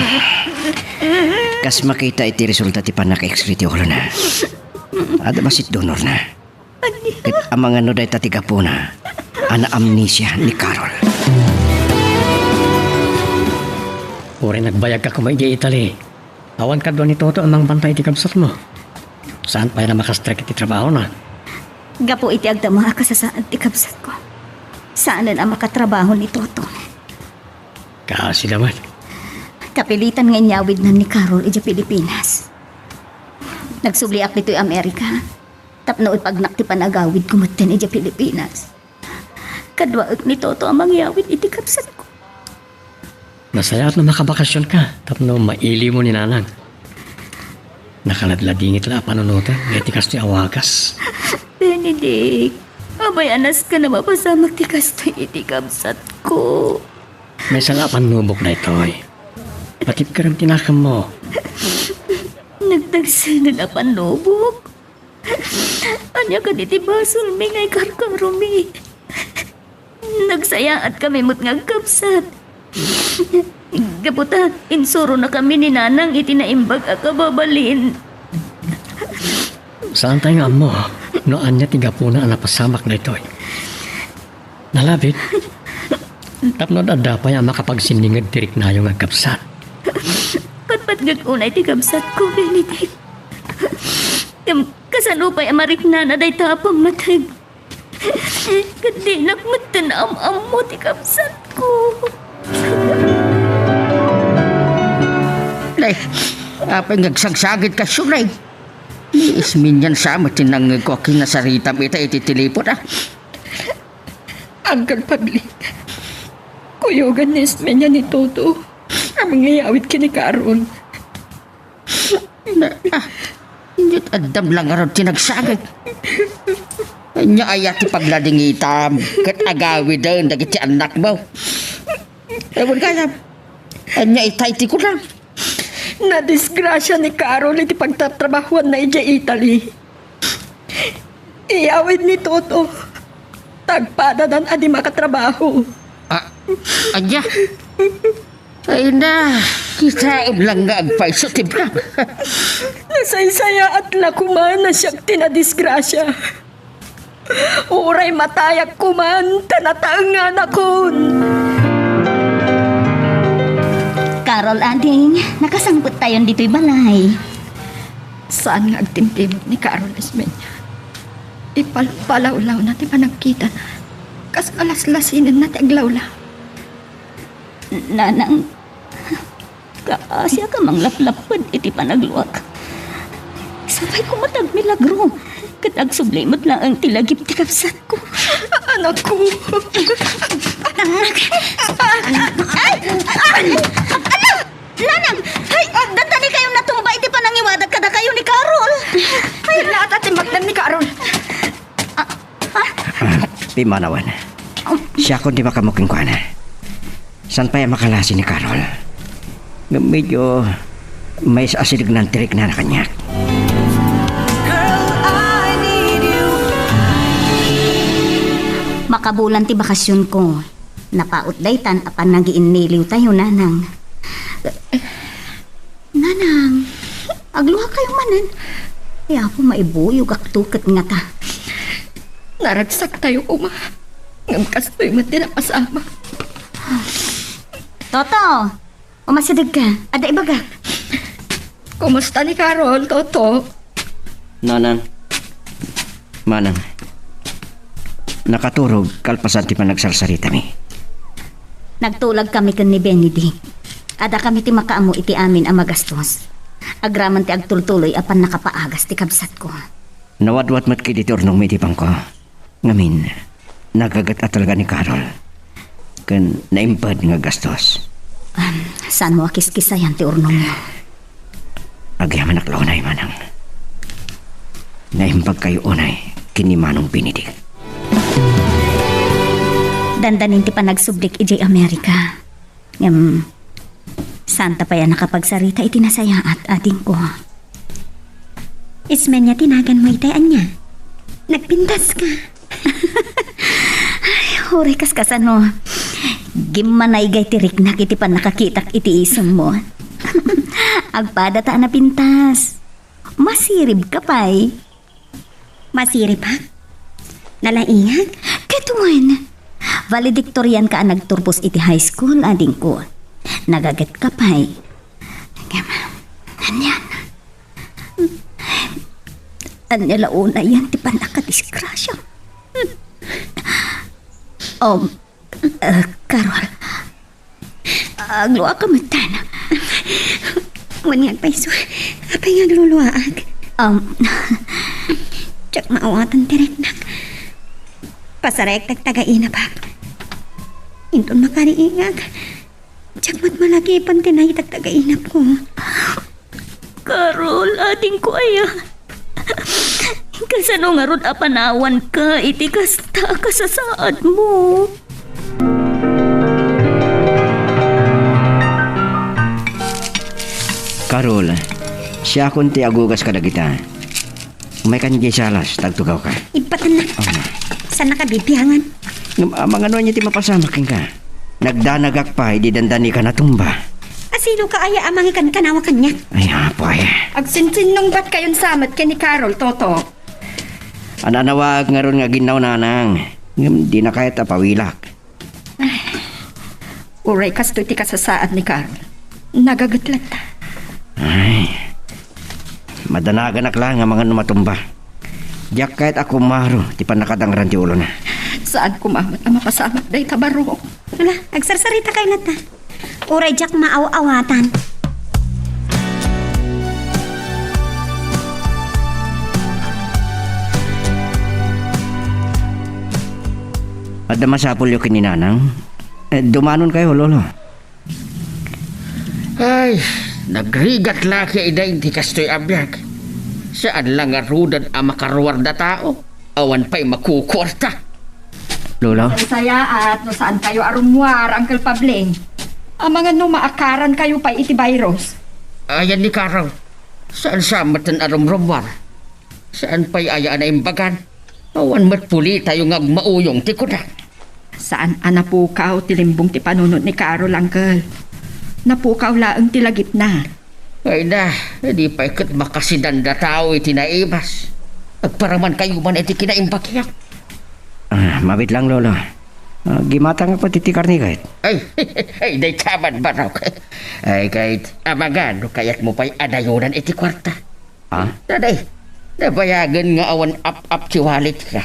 kas makita iti resulta ti pannaka-X-ray ti ulona. Adda bassit donorna. Ket amangan no dayta ti gapuna a naamnesia ni Carol. Uray nagbayagka koma idiay Italy, awan kadua ni Toto a mangbantay iti kabsatmo. Saan pay a makastrek iti trabahona? Gapu iti agdama a kasasaad ti kabsatko, saanen a makatrabaho ni Toto. Kaasida met. Kapilitan nga inyawidnan ni Carol idiay Pilipinas. Nagsubliak ditoy Amerika tapno ipagnak ti panagawidko metten idiay Pilipinas. Kaduaek ni Toto a mangyawid iti kabsatko. Nasayaat no makabakasionka tapno mailiwmo ni Nanang. Nakaladladingit la a panunoten nga iti kastoy a wagas. Benedict, apay a nasken a mapasamak ti kastoy iti kabsatko? Maysa la a pannubok daytoy. Patibkerem ti nakemmo. Nagtagsenen a pannubok? Ania kadi ti basolmi nga ikarkaromi? Nagsayaatkami met nga agkabsat. Gapu ta, insuronakami ni Nanang iti naimbag a kababalin. Saantay nga ammo no ania ti gapuna a napasamak daytoy. Nalabit, tapno adda pay a makapagsindinged ti riknayo nga agkabsat. Patpatgek unay ti kabsatko, Benedict. Ngem kasano pay a mariknana dayta a pammateg? Ket dinak metten am-ammo ti kabsatko. Nay, apay nga agsagsagitka, Nay? Ni Ismenian sa met ti nangngegko a kinasaritam ita iti tilipon, a. Uncle Pabli, kuyogan ni Ismenian ni Toto a mangiyawid ken ni Carol. Na, ah, ket addam la ngarud ti nagsagek. Ania aya ti pagladingitam ket agawiden dagiti annakmo? Ewan gayam. Ania itay ti kunam? Nadisgrasia ni Carol iti pagtatrabahuanna idiay Italy. Iyawid ni Toto. Tagpadadan a di makatrabaho. Ah, ania? Ay na, kitaem lang nga agpayso ti bag. Nasaysayaat la koma a siak ti nadisgrasia. Uray matayak koman ta nataenganakon. Carol, ading, nakasangpettayon ditoy balay. Saan nga agtimtimog ni Carol, Ismenian. Ipalpalawlawna ti panagkitana. Kas alaslasinenna ti aglawlaw. Nanang, kaasiak a manglaplapped iti panagluak. Sapay koma ti agmilagro, ket agsubli met laeng ti lagip ti kabsatko. Anakko. Anak. Ay! Ay! Ala! Nanang! Ay! Dadani kayong natumba iti panangiwadak kadakayo ni Carol. Ay, laat at timbagdan ni Carol. Ah, ah. Pimmanawen. Siakon ti makaammo kenkuana. Saan pay a makalasi ni Carol? Ngem medyo maysa a sidegnan ti riknana kaniak. Makabulan ti bakasionko. Napaut daytan a panagiinniliwtayo, Nanang. Nanang, agluakayo manen. Ay, Apo, maibuyogakto ket ngata. Naragsaktayo koma. Ngem kastoy met ti napasamak. Toto, umasidegka. Adda ibagak. Kumusta ni Carol, Toto? Nanang. Manang. Nakaturog kalpasan ti panagsarsaritami. Nagtulagkami ken ni Benedict. Addakami ti makaammo iti amin a magastos. Agraman ti agtultuloy a pannakapaagas ti kabsatko. Nawadwat met kadi ti urnongmi iti bangko. Ngamin, nagaget a talaga ni Carol. Ken naimbag nga gastos. Am, saanmo a kiskisayan ti urnongyo? Agyamanak la unay, Manang. Naimbagkayo unay ken ni Manong Benedict. Dandanin ti panagsublik idiay Amerika. Ngem, saanta pay a nakapagsarita iti nasayaat, adingko. Ismenia ti naganmo itay, ania? Nagpintaska. Ay, uray kaskasano. Gimmanaygay ti riknak iti pannakakitak iti isemmo. Agpadata a napintas. Masiribka pay. Masiribak? Nalaingak? Ket wen, valedictorian ka a nagturpos iti high school, adingko. Nagagetka pay. Ngem, anian? Ania la unayen ti pannakadisgrasia? Um, Ah, Carol. Agluaka metten. Wen nga agpayso, apay nga agluluaak? Um, diak maawatan ti riknak. Pasarek dagiti inabak. Inton makariingak, Diak met malagipen ti naited ti againapko. Carol, adingko aya. Kasano ngarud a panawanka iti kasta a kasasaadmo? Carol, siakon ti agugas kadagita. Umaykan idiay salas, ta agtugawka. Ibbatennak. Saan nakabibiangan? Ngem amangan no ania ti mapasamak kenka? Nagdanagak pay idi dandani ka natumba. Asinoka aya a mangikankanawa kaniak? Ay, apo aya. Agsinsinnungbatkayon sa met ken ni Carol, Toto. Ananawaak ngarud nga aginnaw, nanang. Ngem dina kayat a pawilak. Ay, uray kastoy ti kasasaad ni Carol. Nagaget latta. Ay, madanaganak la nga amangan no matumba. Diak kayat a kumaro ti pannakadangran ti ulona. Saan koma met a mapasamak dayta baro. Ala, agsarsaritakayo latta. Uray diak maaw-awatan. Adda masapulyo ken ni Nanang? Eh, dumanonkayo, Lolo. Ay, nagrigat la kay iday ti kastoy a biag. Saan la ngaruden a makaruar da tao. Awan pay makukuarta. Lolo? Sayaat no saankayo a rummuar, Uncle Pabling. Amangan no maakarankayo pay iti virus. Ayan ni Carol. Saan sa metten a rumrummuar? Saan pay aya a naimbagan? Awan met pulitayo nga agmauyong ti kunak. Saan a napukaw ti limbong ti panunot ni Carol, Uncle. Napukaw laeng ti lagipna. Ay na, di pay ket makasidan da tao iti naibas. Agparamankayo man iti kinaimbagiak. Ah, mabit lang, Lolo. Ah, gimatangak pay ti karne ket. Ay, ay, dayta man, Barok. Ay, ket, amangan no kayatmo pay a dayonan iti kuarta. Ah? Daday, nabayagen nga awan ap-ap ti walletka.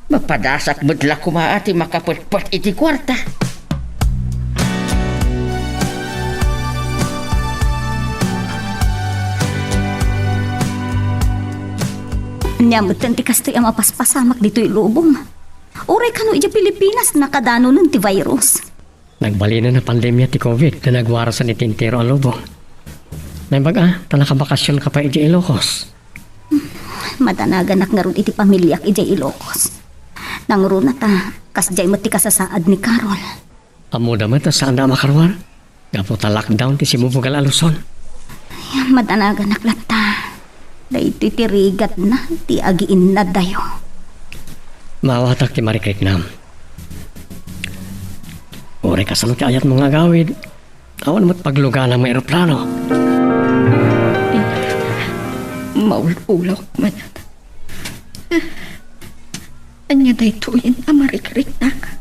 Mapadasak met la koma ti makapetpet iti kuarta. Ania metten ti kastoy a mapaspasamak ditoy lubong? Uray kano idiay Pilipinas, nakadanonen ti virus. Nagbalinen a pandemia ti covid ta nagwarasen iti entero a lubong. Naimbag a, ta nakabakasionka pay idiay Ilocos. Madanaganak ngarud iti pamiliak idiay Ilocos. Nangruna ta, kasdiay met ti kasasaad ni Carol. Ammoda met a saanda a makaruar, gapu ta lockdown ti simubugal a Luzon. Ay, madanaganak latta. Daytoy ti rigatna ti agiinnadayo. Maawatak ti marikriknam. Uray kasano ti ayatmo nga agawid, awan met pagluganam nga eroplano. Maul-ulawak man. Ania daytoyen a marikriknak?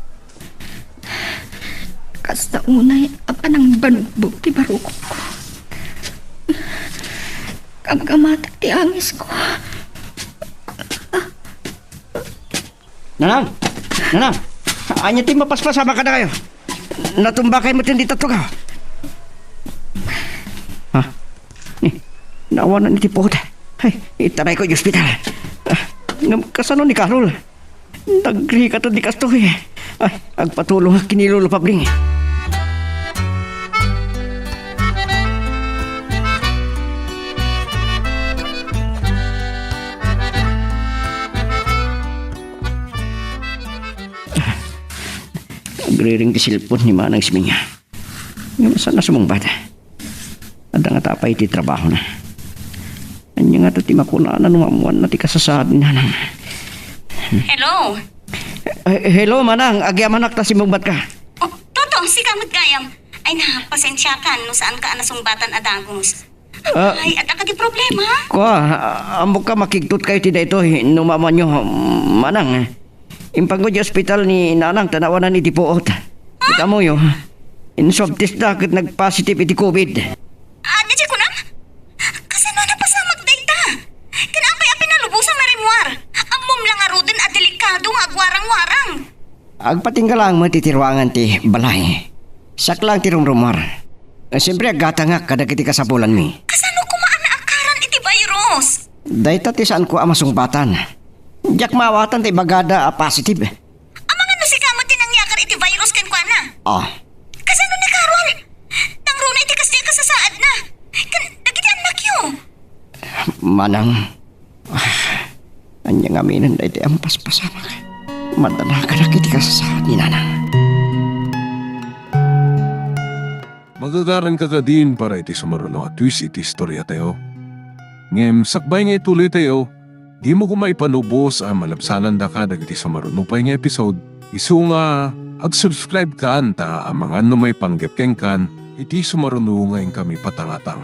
Kasta unay a panangbanugbog ti barukotko. Kamkamatak ti angisko. Nanang! Nanang! Ania ti mapaspasamak kadakayo? Natumbakay metten dita tugaw. Ha? Ni, naawanan iti puot. Ay, itarayko iti ospital. Ah, ngem kasano ni Carol? Nagrikaten ti kastoy. Ay, agpatulongak ken ni Lolo Pabling. Agriring ti cellphone ni Manang Ismeña. Ngem saan a sumungbat? Adda ngata pay ti trabahona. Ania ngata ti makunana no maammoanna ti kasasaad ni Nanang? Hello? Eh, hello, Manang. Agyamanak ta simmungbatka. Oh, Toto, sika met gayam. Ay na, pasensiakan no saanka a nasungbatan a dagus. Ah, ay, adda kadi problema? Kua, ah, ammok a makigtot kayo ti daytoy no maammoanyo, Manang. Impangko iti ospital ni Nanang ta naawanan iti puot. Ket ammoyo, inswab test da ket nagpositive iti covid. Ania ti kunam? Kasano a napasamak dayta? Ken apay a pinalubosam a rimmuar? Ammom la ngaruden a delikado nga agwarang-warang. Agpatingga laeng met iti ruangan ti balay. Siak laeng ti rumrummuar. Siempre, aggatangak kadagiti kasapulanmi. Kasano koma a naakaran iti virus? Dayta ti saanko a masungbatan. Diak maawatan ta ibagada a positive. Amangan no sika met ti nangyakar iti virus kenkuana? Ah. Kasano ni Carol? Manang, ah, ania ngamin daytoy a mapaspasamak? Madanaganak iti kasasaad ni Nanang. Magagaranka kadin para iti sumaruno a twist iti istoriatayo. Ngem sakbay nga ituloytayo, dimo koma ipanubos a malabsanandaka dagiti sumaruno pay nga episode. Isu nga ag-subscribe kan ta amangan no maipanggep kenkan iti sumaruno nga inkami patangatang.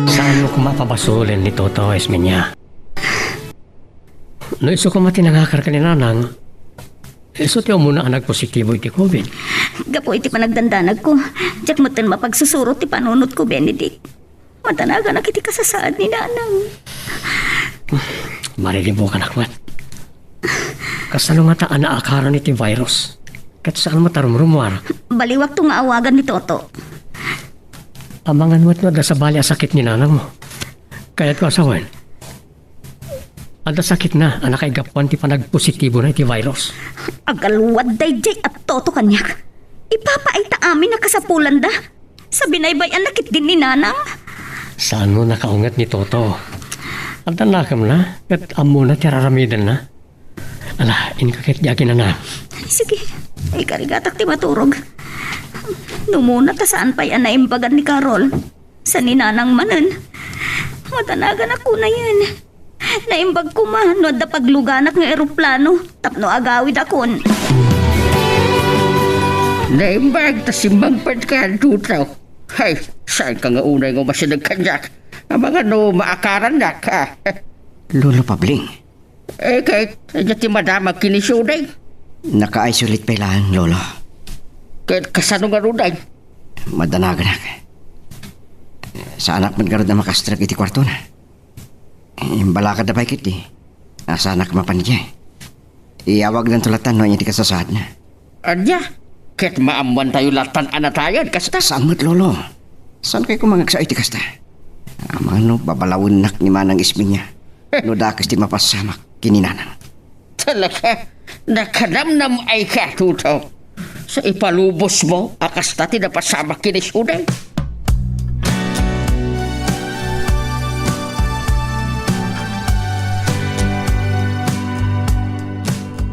Saanmo koma pabasolen ni Toto, Esminia. No isu koma ti nangakar ken ni Nanang, isu ti umuna a nagpositibo iti covid. Gapu iti panagdandanagko, diak metten mapagsusurot ti panunotko, Benedict. Madanaganak iti kasasaad ni Nanang. Mariribukanak met. Kasano ngata a naakaran iti virus? Ket saan met a rumrumuar? Baliwakto nga awagan ni Toto. Amangan met no adda sabali a sakit ni Nanangmo. Kayatko a sawen, adda sakitna a nakaigapuan ti panagpositibona iti virus. Agalwad daydiay a Toto kaniak. Ipapaayta amin a kasapulanda. Sabi naybay-anna ketdin ni Nanang. Saanmo nakaunget ni Toto? Adda nakemna, ket ammona ti ar-aramidenna. Ala, inka ket di aginana. Sige, ikarigatak ti maturog. No umuna ta saan pay a naimbagan ni Carol. Sa ni Nanang manen. Madanaganak kunayen. Naimbag koma no adda pagluganak nga eroplano tapno agawidakon. Naimbag ta simmangpet ka, Tuto. Hay, saanka nga unay nga umasideg kaniak? Amangan no maakarannak, a. Lolo Pabling. Eh, ket, ania ti madamag ken ni Sudeng? Naka-isolate pay laeng, Lolo. Ket kasano ngaruden? Madanaganak. Saanak met ngarud a makastrek iti kuartona. Imbalakadda pay ketdi. Saanak mapan idiay. Iyawagdanto lattan no ania ti kasasaadna. Ania? Ket maammoantayo lattan a natayen, kasta? Saan met, Lolo. Saankay koma nga agsao iti kasta? Amangan no babalawennak ni Manang Isminia no dakes ti mapasamak ken ni Nanang. Talaga, nakanamnam-ayka, Tuto. Sa ipalubosmo a kasta ti napasamak ken ni Sudeng.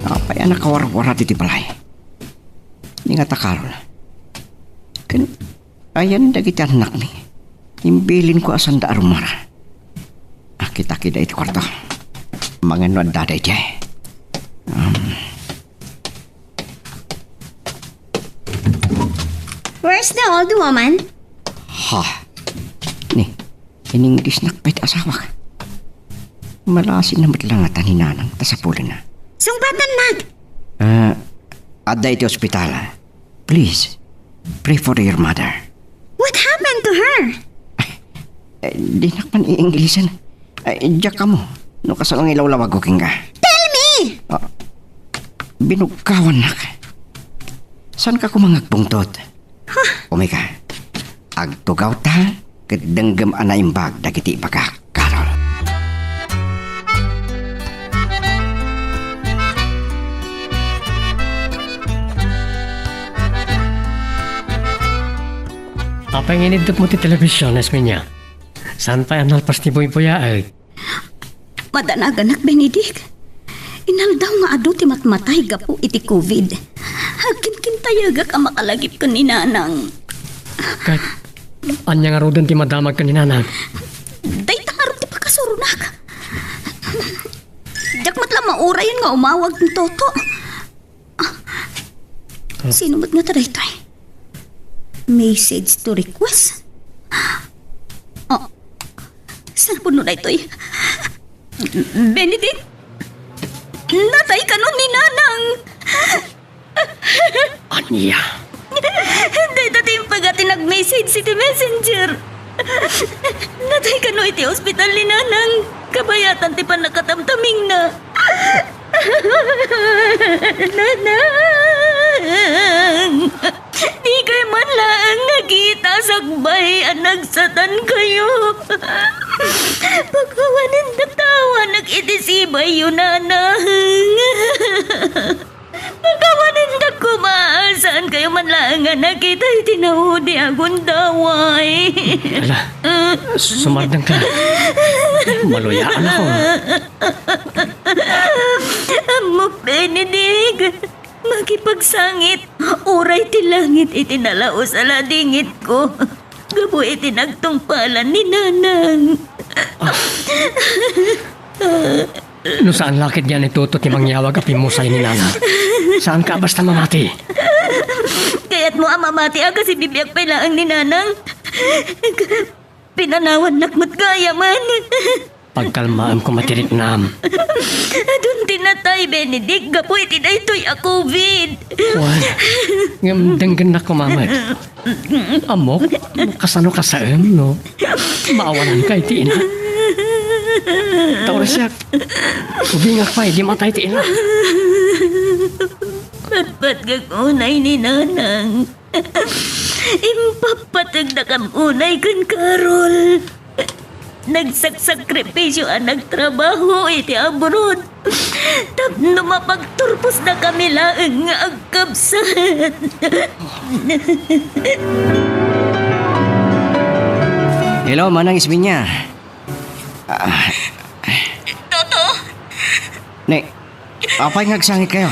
Apay a nakawarwarat iti balay? Ni nga ta Carol. Ken ayan dagiti annakmi. Imbilinko a saanda a rummuar. Akit-akida iti kuarto. Amangan no adda daydiay. Um. Where's the old woman? Ha? Ni, ininggisnak pay ti asawak. Malasinna met la ngata ni Nanang ta sapulenna. Sungbatannak! Ah, adda iti ospital. Please, pray for your mother. What happened to her? Eh, dinak man i-Inglisen. Eh, diak ammo no kasano nga ilawlawagko kenka. Tell me! Ah, binugkawannak. Saanka koma nga agpungtot? Huh? Umay ka. Agtugawta ket denggem a naimbag dagiti ibagak, Carol. Apay nga iniddutmo ti television, Esminia? Saan pay a nalpas ti buybuyaet? Madanaganak, Benedict. Inaldaw nga adu ti matmatay gapu iti covid. Agkinkintayegak a makalagip ken ni Nanang. Ket ania ngaruden ti madamag ken ni Nanang? Dayta ngarud ti pakasuronak. Diak met la maurayen nga umawag ni Toto. Ah, sino met ngata daytoy? Message to request? Ah, saan pudno daytoy? Benedict? Natay kano ni Nanang? Ania? Dayta ti impagat ti nag-message iti messenger. Natay kano iti ospital ni Nanang. Kabayatan ti pannakatamtamingna. Nanang! Dikay man laeng nakita sakbay a nagsatan kayo. Pakawanen datawanak iti sibayyo, Nanang. Pakawanen da koma saan Kayo man laeng nga nakita iti naudi a gundaway. Ala, sumardengka. Maluyaan ako. Ammok, Benedict, makipagsangit, uray ti langit iti nalaus a ladingitko gapu iti nagtungpalan ni Nanang. No saan la ketdi a ni Toto ti mangyawag a pimmusay ni Nanang, saanka a basta mamati. Kayatmo a mamati a kas ibibiag pay laeng ni Nanang? Pinanawannak met gayamen. Pagkalmaem koma ti riknam. Adun ti natay, Benedict, gapu iti daytoy a covid. Wen, ngem denggennak koma met. Ammok, kasano kasaem, no? Maawananka iti ina. Ta uray siak, ubingak pay idi matay ti ina. Patpatgak unay ni Nanang. Impapategdakam unay ken Carol. Nagsaksakripisio a nagtrabaho iti abroad tapno mapagturposdakami laeng nga agkabsat. Hello, Manang Isminya. Ah. Toto? Ne, apay nga agsangitkayo?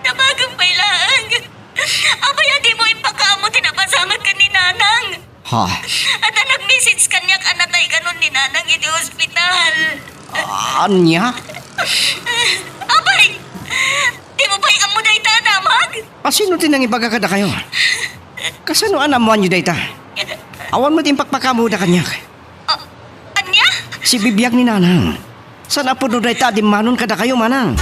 Nabagem pay laeng. Apay a dimo impakaammo ti napasamak ken ni Nanang? Ha? Adda nag-message kaniak a natay kanon ni Nanang iti ospital. Ania? Apay, dimo pay ammo dayta a damag? A sino ti nangibaga kadakayo? Kasano a naammoanyo dayta? Awan met impakpakaammoda kaniak. Ah, ania? Sibibiag ni Nanang. Saan a pudno dayta a dimmanon kadakayo, Manang?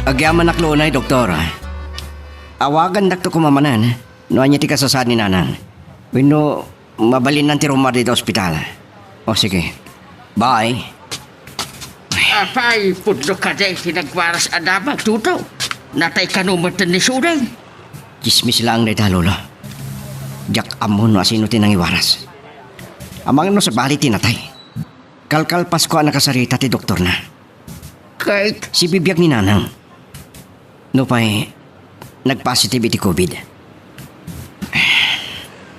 Agyamanak la unay, Doktor. Awagandakto koma manen no ania ti kasasaad ni Nanang. Wenno mabalinnan ti rummuar dita ospital. O, sige. Bye. Apay, pudno kadi ti nagwaras a damag, Toto? Natay kano met ni Sudeng? Tsismis laeng dayta, Lolo. Diak ammo no asino ti nangiwaras. Amangan no sabali ti natay. Kalkalpasko a nakasarita ti doktorna. Ket sibibiag ni Nanang. Nupay nagpositive iti covid.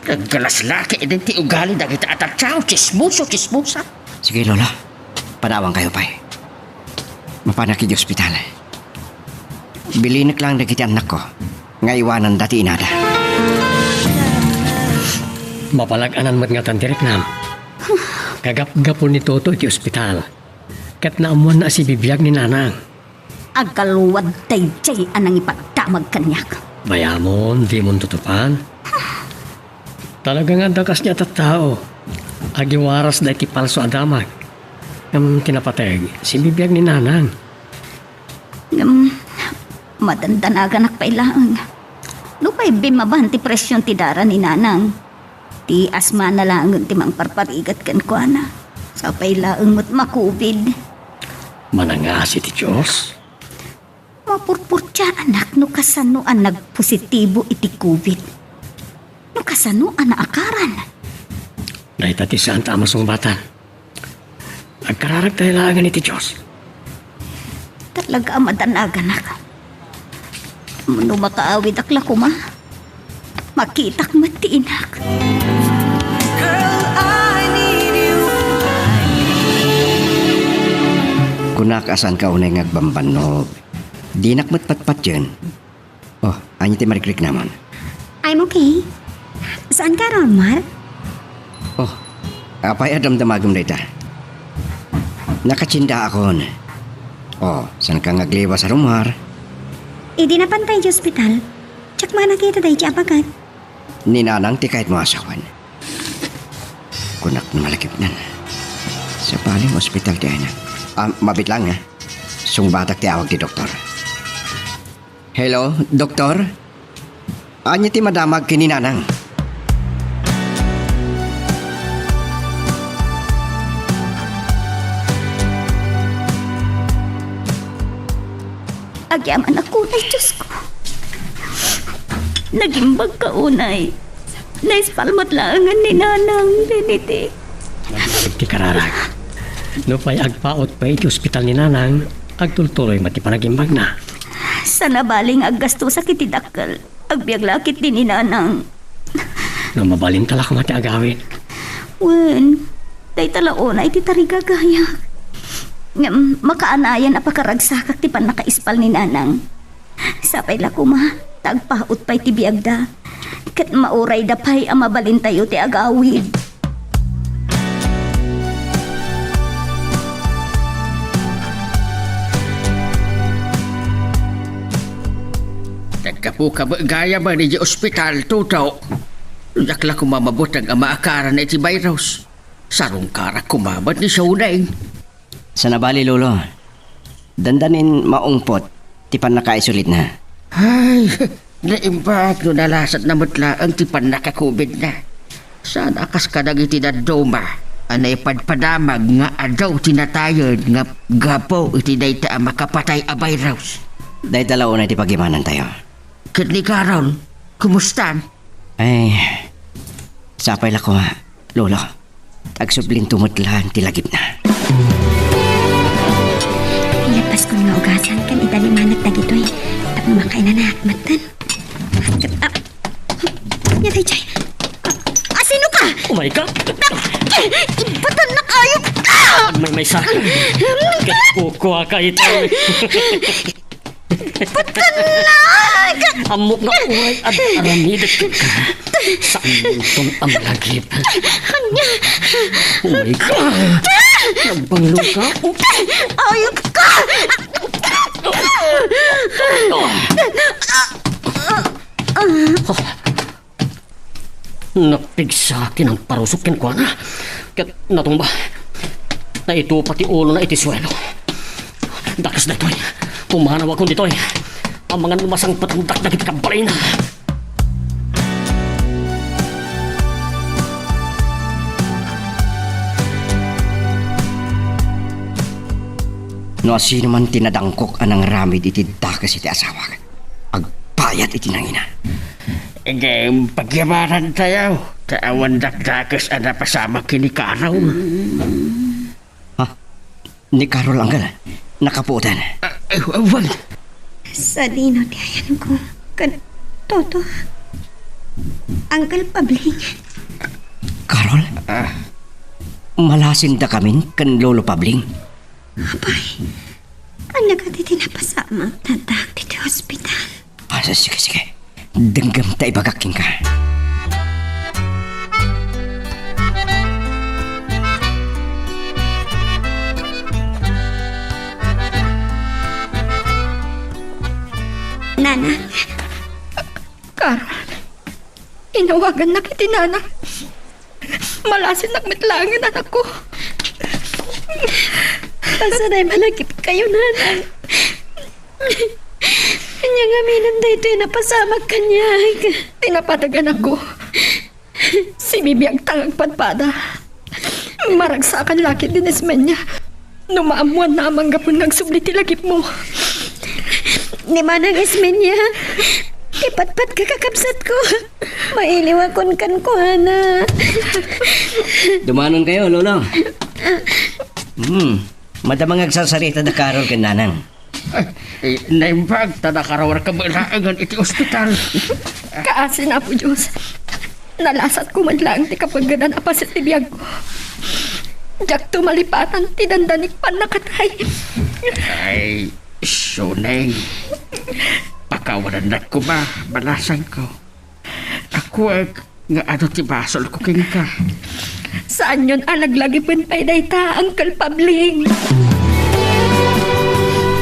Naggalas la ketdi ti ugali dagiti a tattao, tsismoso, tsismosa. Sige, Lolo. Panawankayo pay. Mapanak iti ospital. Bilinek laeng dagiti annakko nga iwananda ti inada. Mapalag-anan met ngatan ti riknam. Kagapgapu ni Toto iti ospital. Ket naammoanna a sibibiag ni Nanang. Agaluad daydiay a nangipaddamag kaniak. Bayamon, dimon tutupan. Talaga nga adda kasdiay a tattao. Agiwarasda iti palso a damag. Ngem ti napateg, sibibiag ni Nanang. Ngem, madandanaganak pay laeng. Nupay bimmaban ti presion ti dara ni Nanang. Ti asmana laengen ti mangparparigat kenkuana. Sapay laeng met ma-covid. Manangasi ti Dios. Mapurpurtiaanak no kasano a nagpositibo iti covid. No kasano a naakaran. Dayta ti saanta a masungbatan. Agkararagtayo laengen iti Dios. Talaga a madanaganak. No makaawidak la koma, makitak met ti inak. Kunak a saanka unay nga agbambannog. Dinak met patpatien. Oh, ania ti marikriknamon? I'm okay. Saanka a rummuar? Oh, apay a damdamagem dayta? Nakatiendaakon. Oh, saanka nga agliwas a rummuar? Idi napantay iti ospital, diak met nakita daydiay a paget. Ni Nanang ti kayatmo a asawen. Kunak no malakipnan. Sabali nga ospital ti ayna. Ah, mabiit laeng, ha? Sungbatak ti awag ti doktor. Hello, Doktor? Ania ti madamag ken ni Nanang? Agyamanak unay, Diosko. Nagimbagka unay. Naispal met laengen ni Nanang, Benedict. Ti kararag. Nupay agpaut pay iti ospital ni Nanang, agtultuloy met ti panagimbagna. Saan a bali nga aggastosak iti dakkel. Agbiag la ketdi ni Nanang. No mabalinta la koma ti agawid. Wen, dayta la unay ti tarigagayak. Ngem, makaanayan a pakaragsakak ti pannakaispal ni Nanang. Sapay la koma, ta agpaut pay ti biagda. Ket maurayda pay a mabalintayo ti agawid. Naggapuka met gayam idiay ospital, Toto. Diak la koma mabuteng a maakaran iti virus. Sarungkarak koma met ni Soneng. Saan a bali, Lolo. Dandanin maungpot ti pannakaisolitna. Ay, naimbag no nalasatna met laeng ti pannakacovidna. Saan a kas kadagiti dadduma a naipadpadamag nga adu ti natayen nga gapu iti dayta a makapatay a virus. Dayta la unay ti pagimanantayo. Ket ni Carol, kumustan? Ay, sapay la koma, Lolo. Agsublinto met laeng ti lagipna. Ilabas ko nga ugasan ken idalimanak dagitoy tapno makainanaak metten. Ah, ania daytoy? Ah, asino ka? Oh my God! Ibatan na kayo ka! Maymaysa. Ket kukuha ka ito. Patkannak! Ammok nga uray ad-aramidek kenka. Saanton a malagip. Ania? Uray ka. Nagbanglo ka? Ayop ka! Napigsa ti nangparusok kenkuana, ket natumba. Naitupa ti ulona iti suelo. Dakes daytoy. Pumanawakon ditoy. Amangan no masangpetandak dagiti kabalayna. No asino man ti nadangkok a nangaramid iti dakes iti asawak, agbayad iti nangina. Ngem pagyamanantayo, ta awan dakdakes a napasamak ken ni Carol. Ha? Ni Carol, Uncle? Nakapuotan? Ah, eh, wen. Sadino ti ayanko ken Toto? Uncle Pabling. Carol? Ah. Malasindakamin ken Lolo Pabling? Apay, ania kadi ti napasamak dagiti ospital? Ah, sige, sige. Denggem ta ibagak kenka. Nanang. Carol, inawagannak iti nanang. Malasinnak met laengen, anakko. Pasaray malagipkayo, nanang. Ania ngamin daytoy napasamak kaniak? Ti napateg, anakko. Sibibiagta nga agpadpada. Maragsakan la ketdi ni Ismeña. No maammoanna a manggapun nga agsubli ti lagipmo. Ni Manang Ismeña, ipatpatka, kakabsatko. Mailiwakon kenkuana. Dumanonkayo, Lolo. Hmm. Madama nga agsarsarita da Carol ken Nanang. Ay, eh, naimbag ta nakarawarka met laengen iti ospital. Kaasi ni Apo Dios, nalasatko met laeng ti kapeggedan a paset ti biagko. Diakto malipatan ti dandanik pannakatay. Ay, Soneng, pakawalannak koma, balasangko. Akwek nga adu ti basolko kenka. Saanyon a laglagipen pay dayta, Uncle Pabling.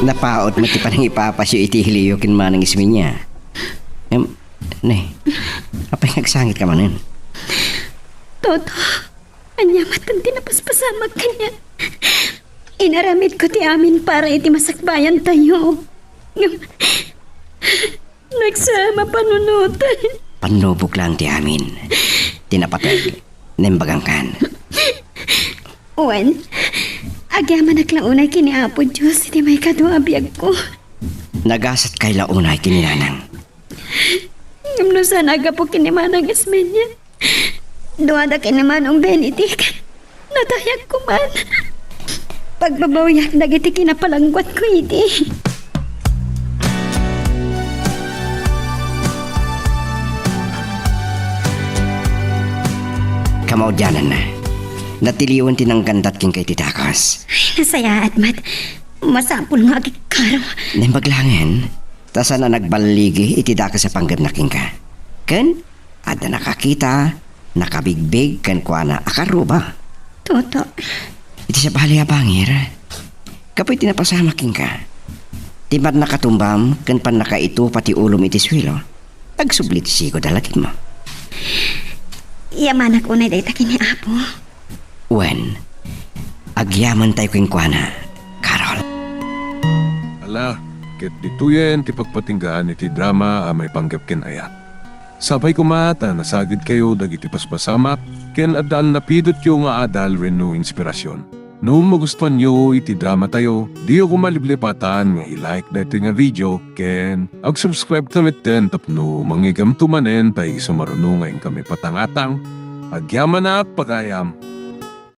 Napaut met ti panangipapasyo iti iliyo ken Manang Ismeña. Em, ne, apay nga agsangitka manen? Toto, ania met ti napaspasamak kaniak? Inaramidko ti amin para iti masakbayantayo. Ngem, nagsama panunotan. Pannubok laeng ti amin. Ti napateg, naimbagankan. Wen, agyamanak la unay ken ni Apo Dios iti maikadua a biagko. Nagasatkay la unay ken ni Nanang. Ngem no saan a gapu ken ni Manang Ismeña, Duada ken ni Manong Benedict. Nadayagko man. Pagbabawiak dagiti kinapalangguatko idi. Kamaudiananna, natiliwen ti nanggandat kenka iti dakes. Ay, nasayaat met. Masapul nga agikkarong. Naimbag laengen, ta saan a nagballigi iti dakes a panggepna kenka. Ken adda nakakita, nakabigbig kenkuana a karruba. Toto. Iti sabali a bangir, gapu iti napasamak kenka, ti pannakatumbam ken pannakaitupa ti ulom iti suelo, agsubli ti sigud a lagipmo. Yamanak unay dayta ken ni Apo. Wen, agyamentayo kenkuana, Carol. Ala, ket ditoyen ti pagpatinggaan iti drama a maipanggep ken ayat. Sapay koma ta nasagidkayo dagiti paspasamak ken adda a napidotyo nga adal wenno inspirasyon. No magustuanyo iti dramatayo, diyo koma liplipatan nga i-like daytoy nga video ken ag-subscribe ta metten tapno mangigamto manen ta isu maruno nga inkami patangatang. Agyamanak, pagayam!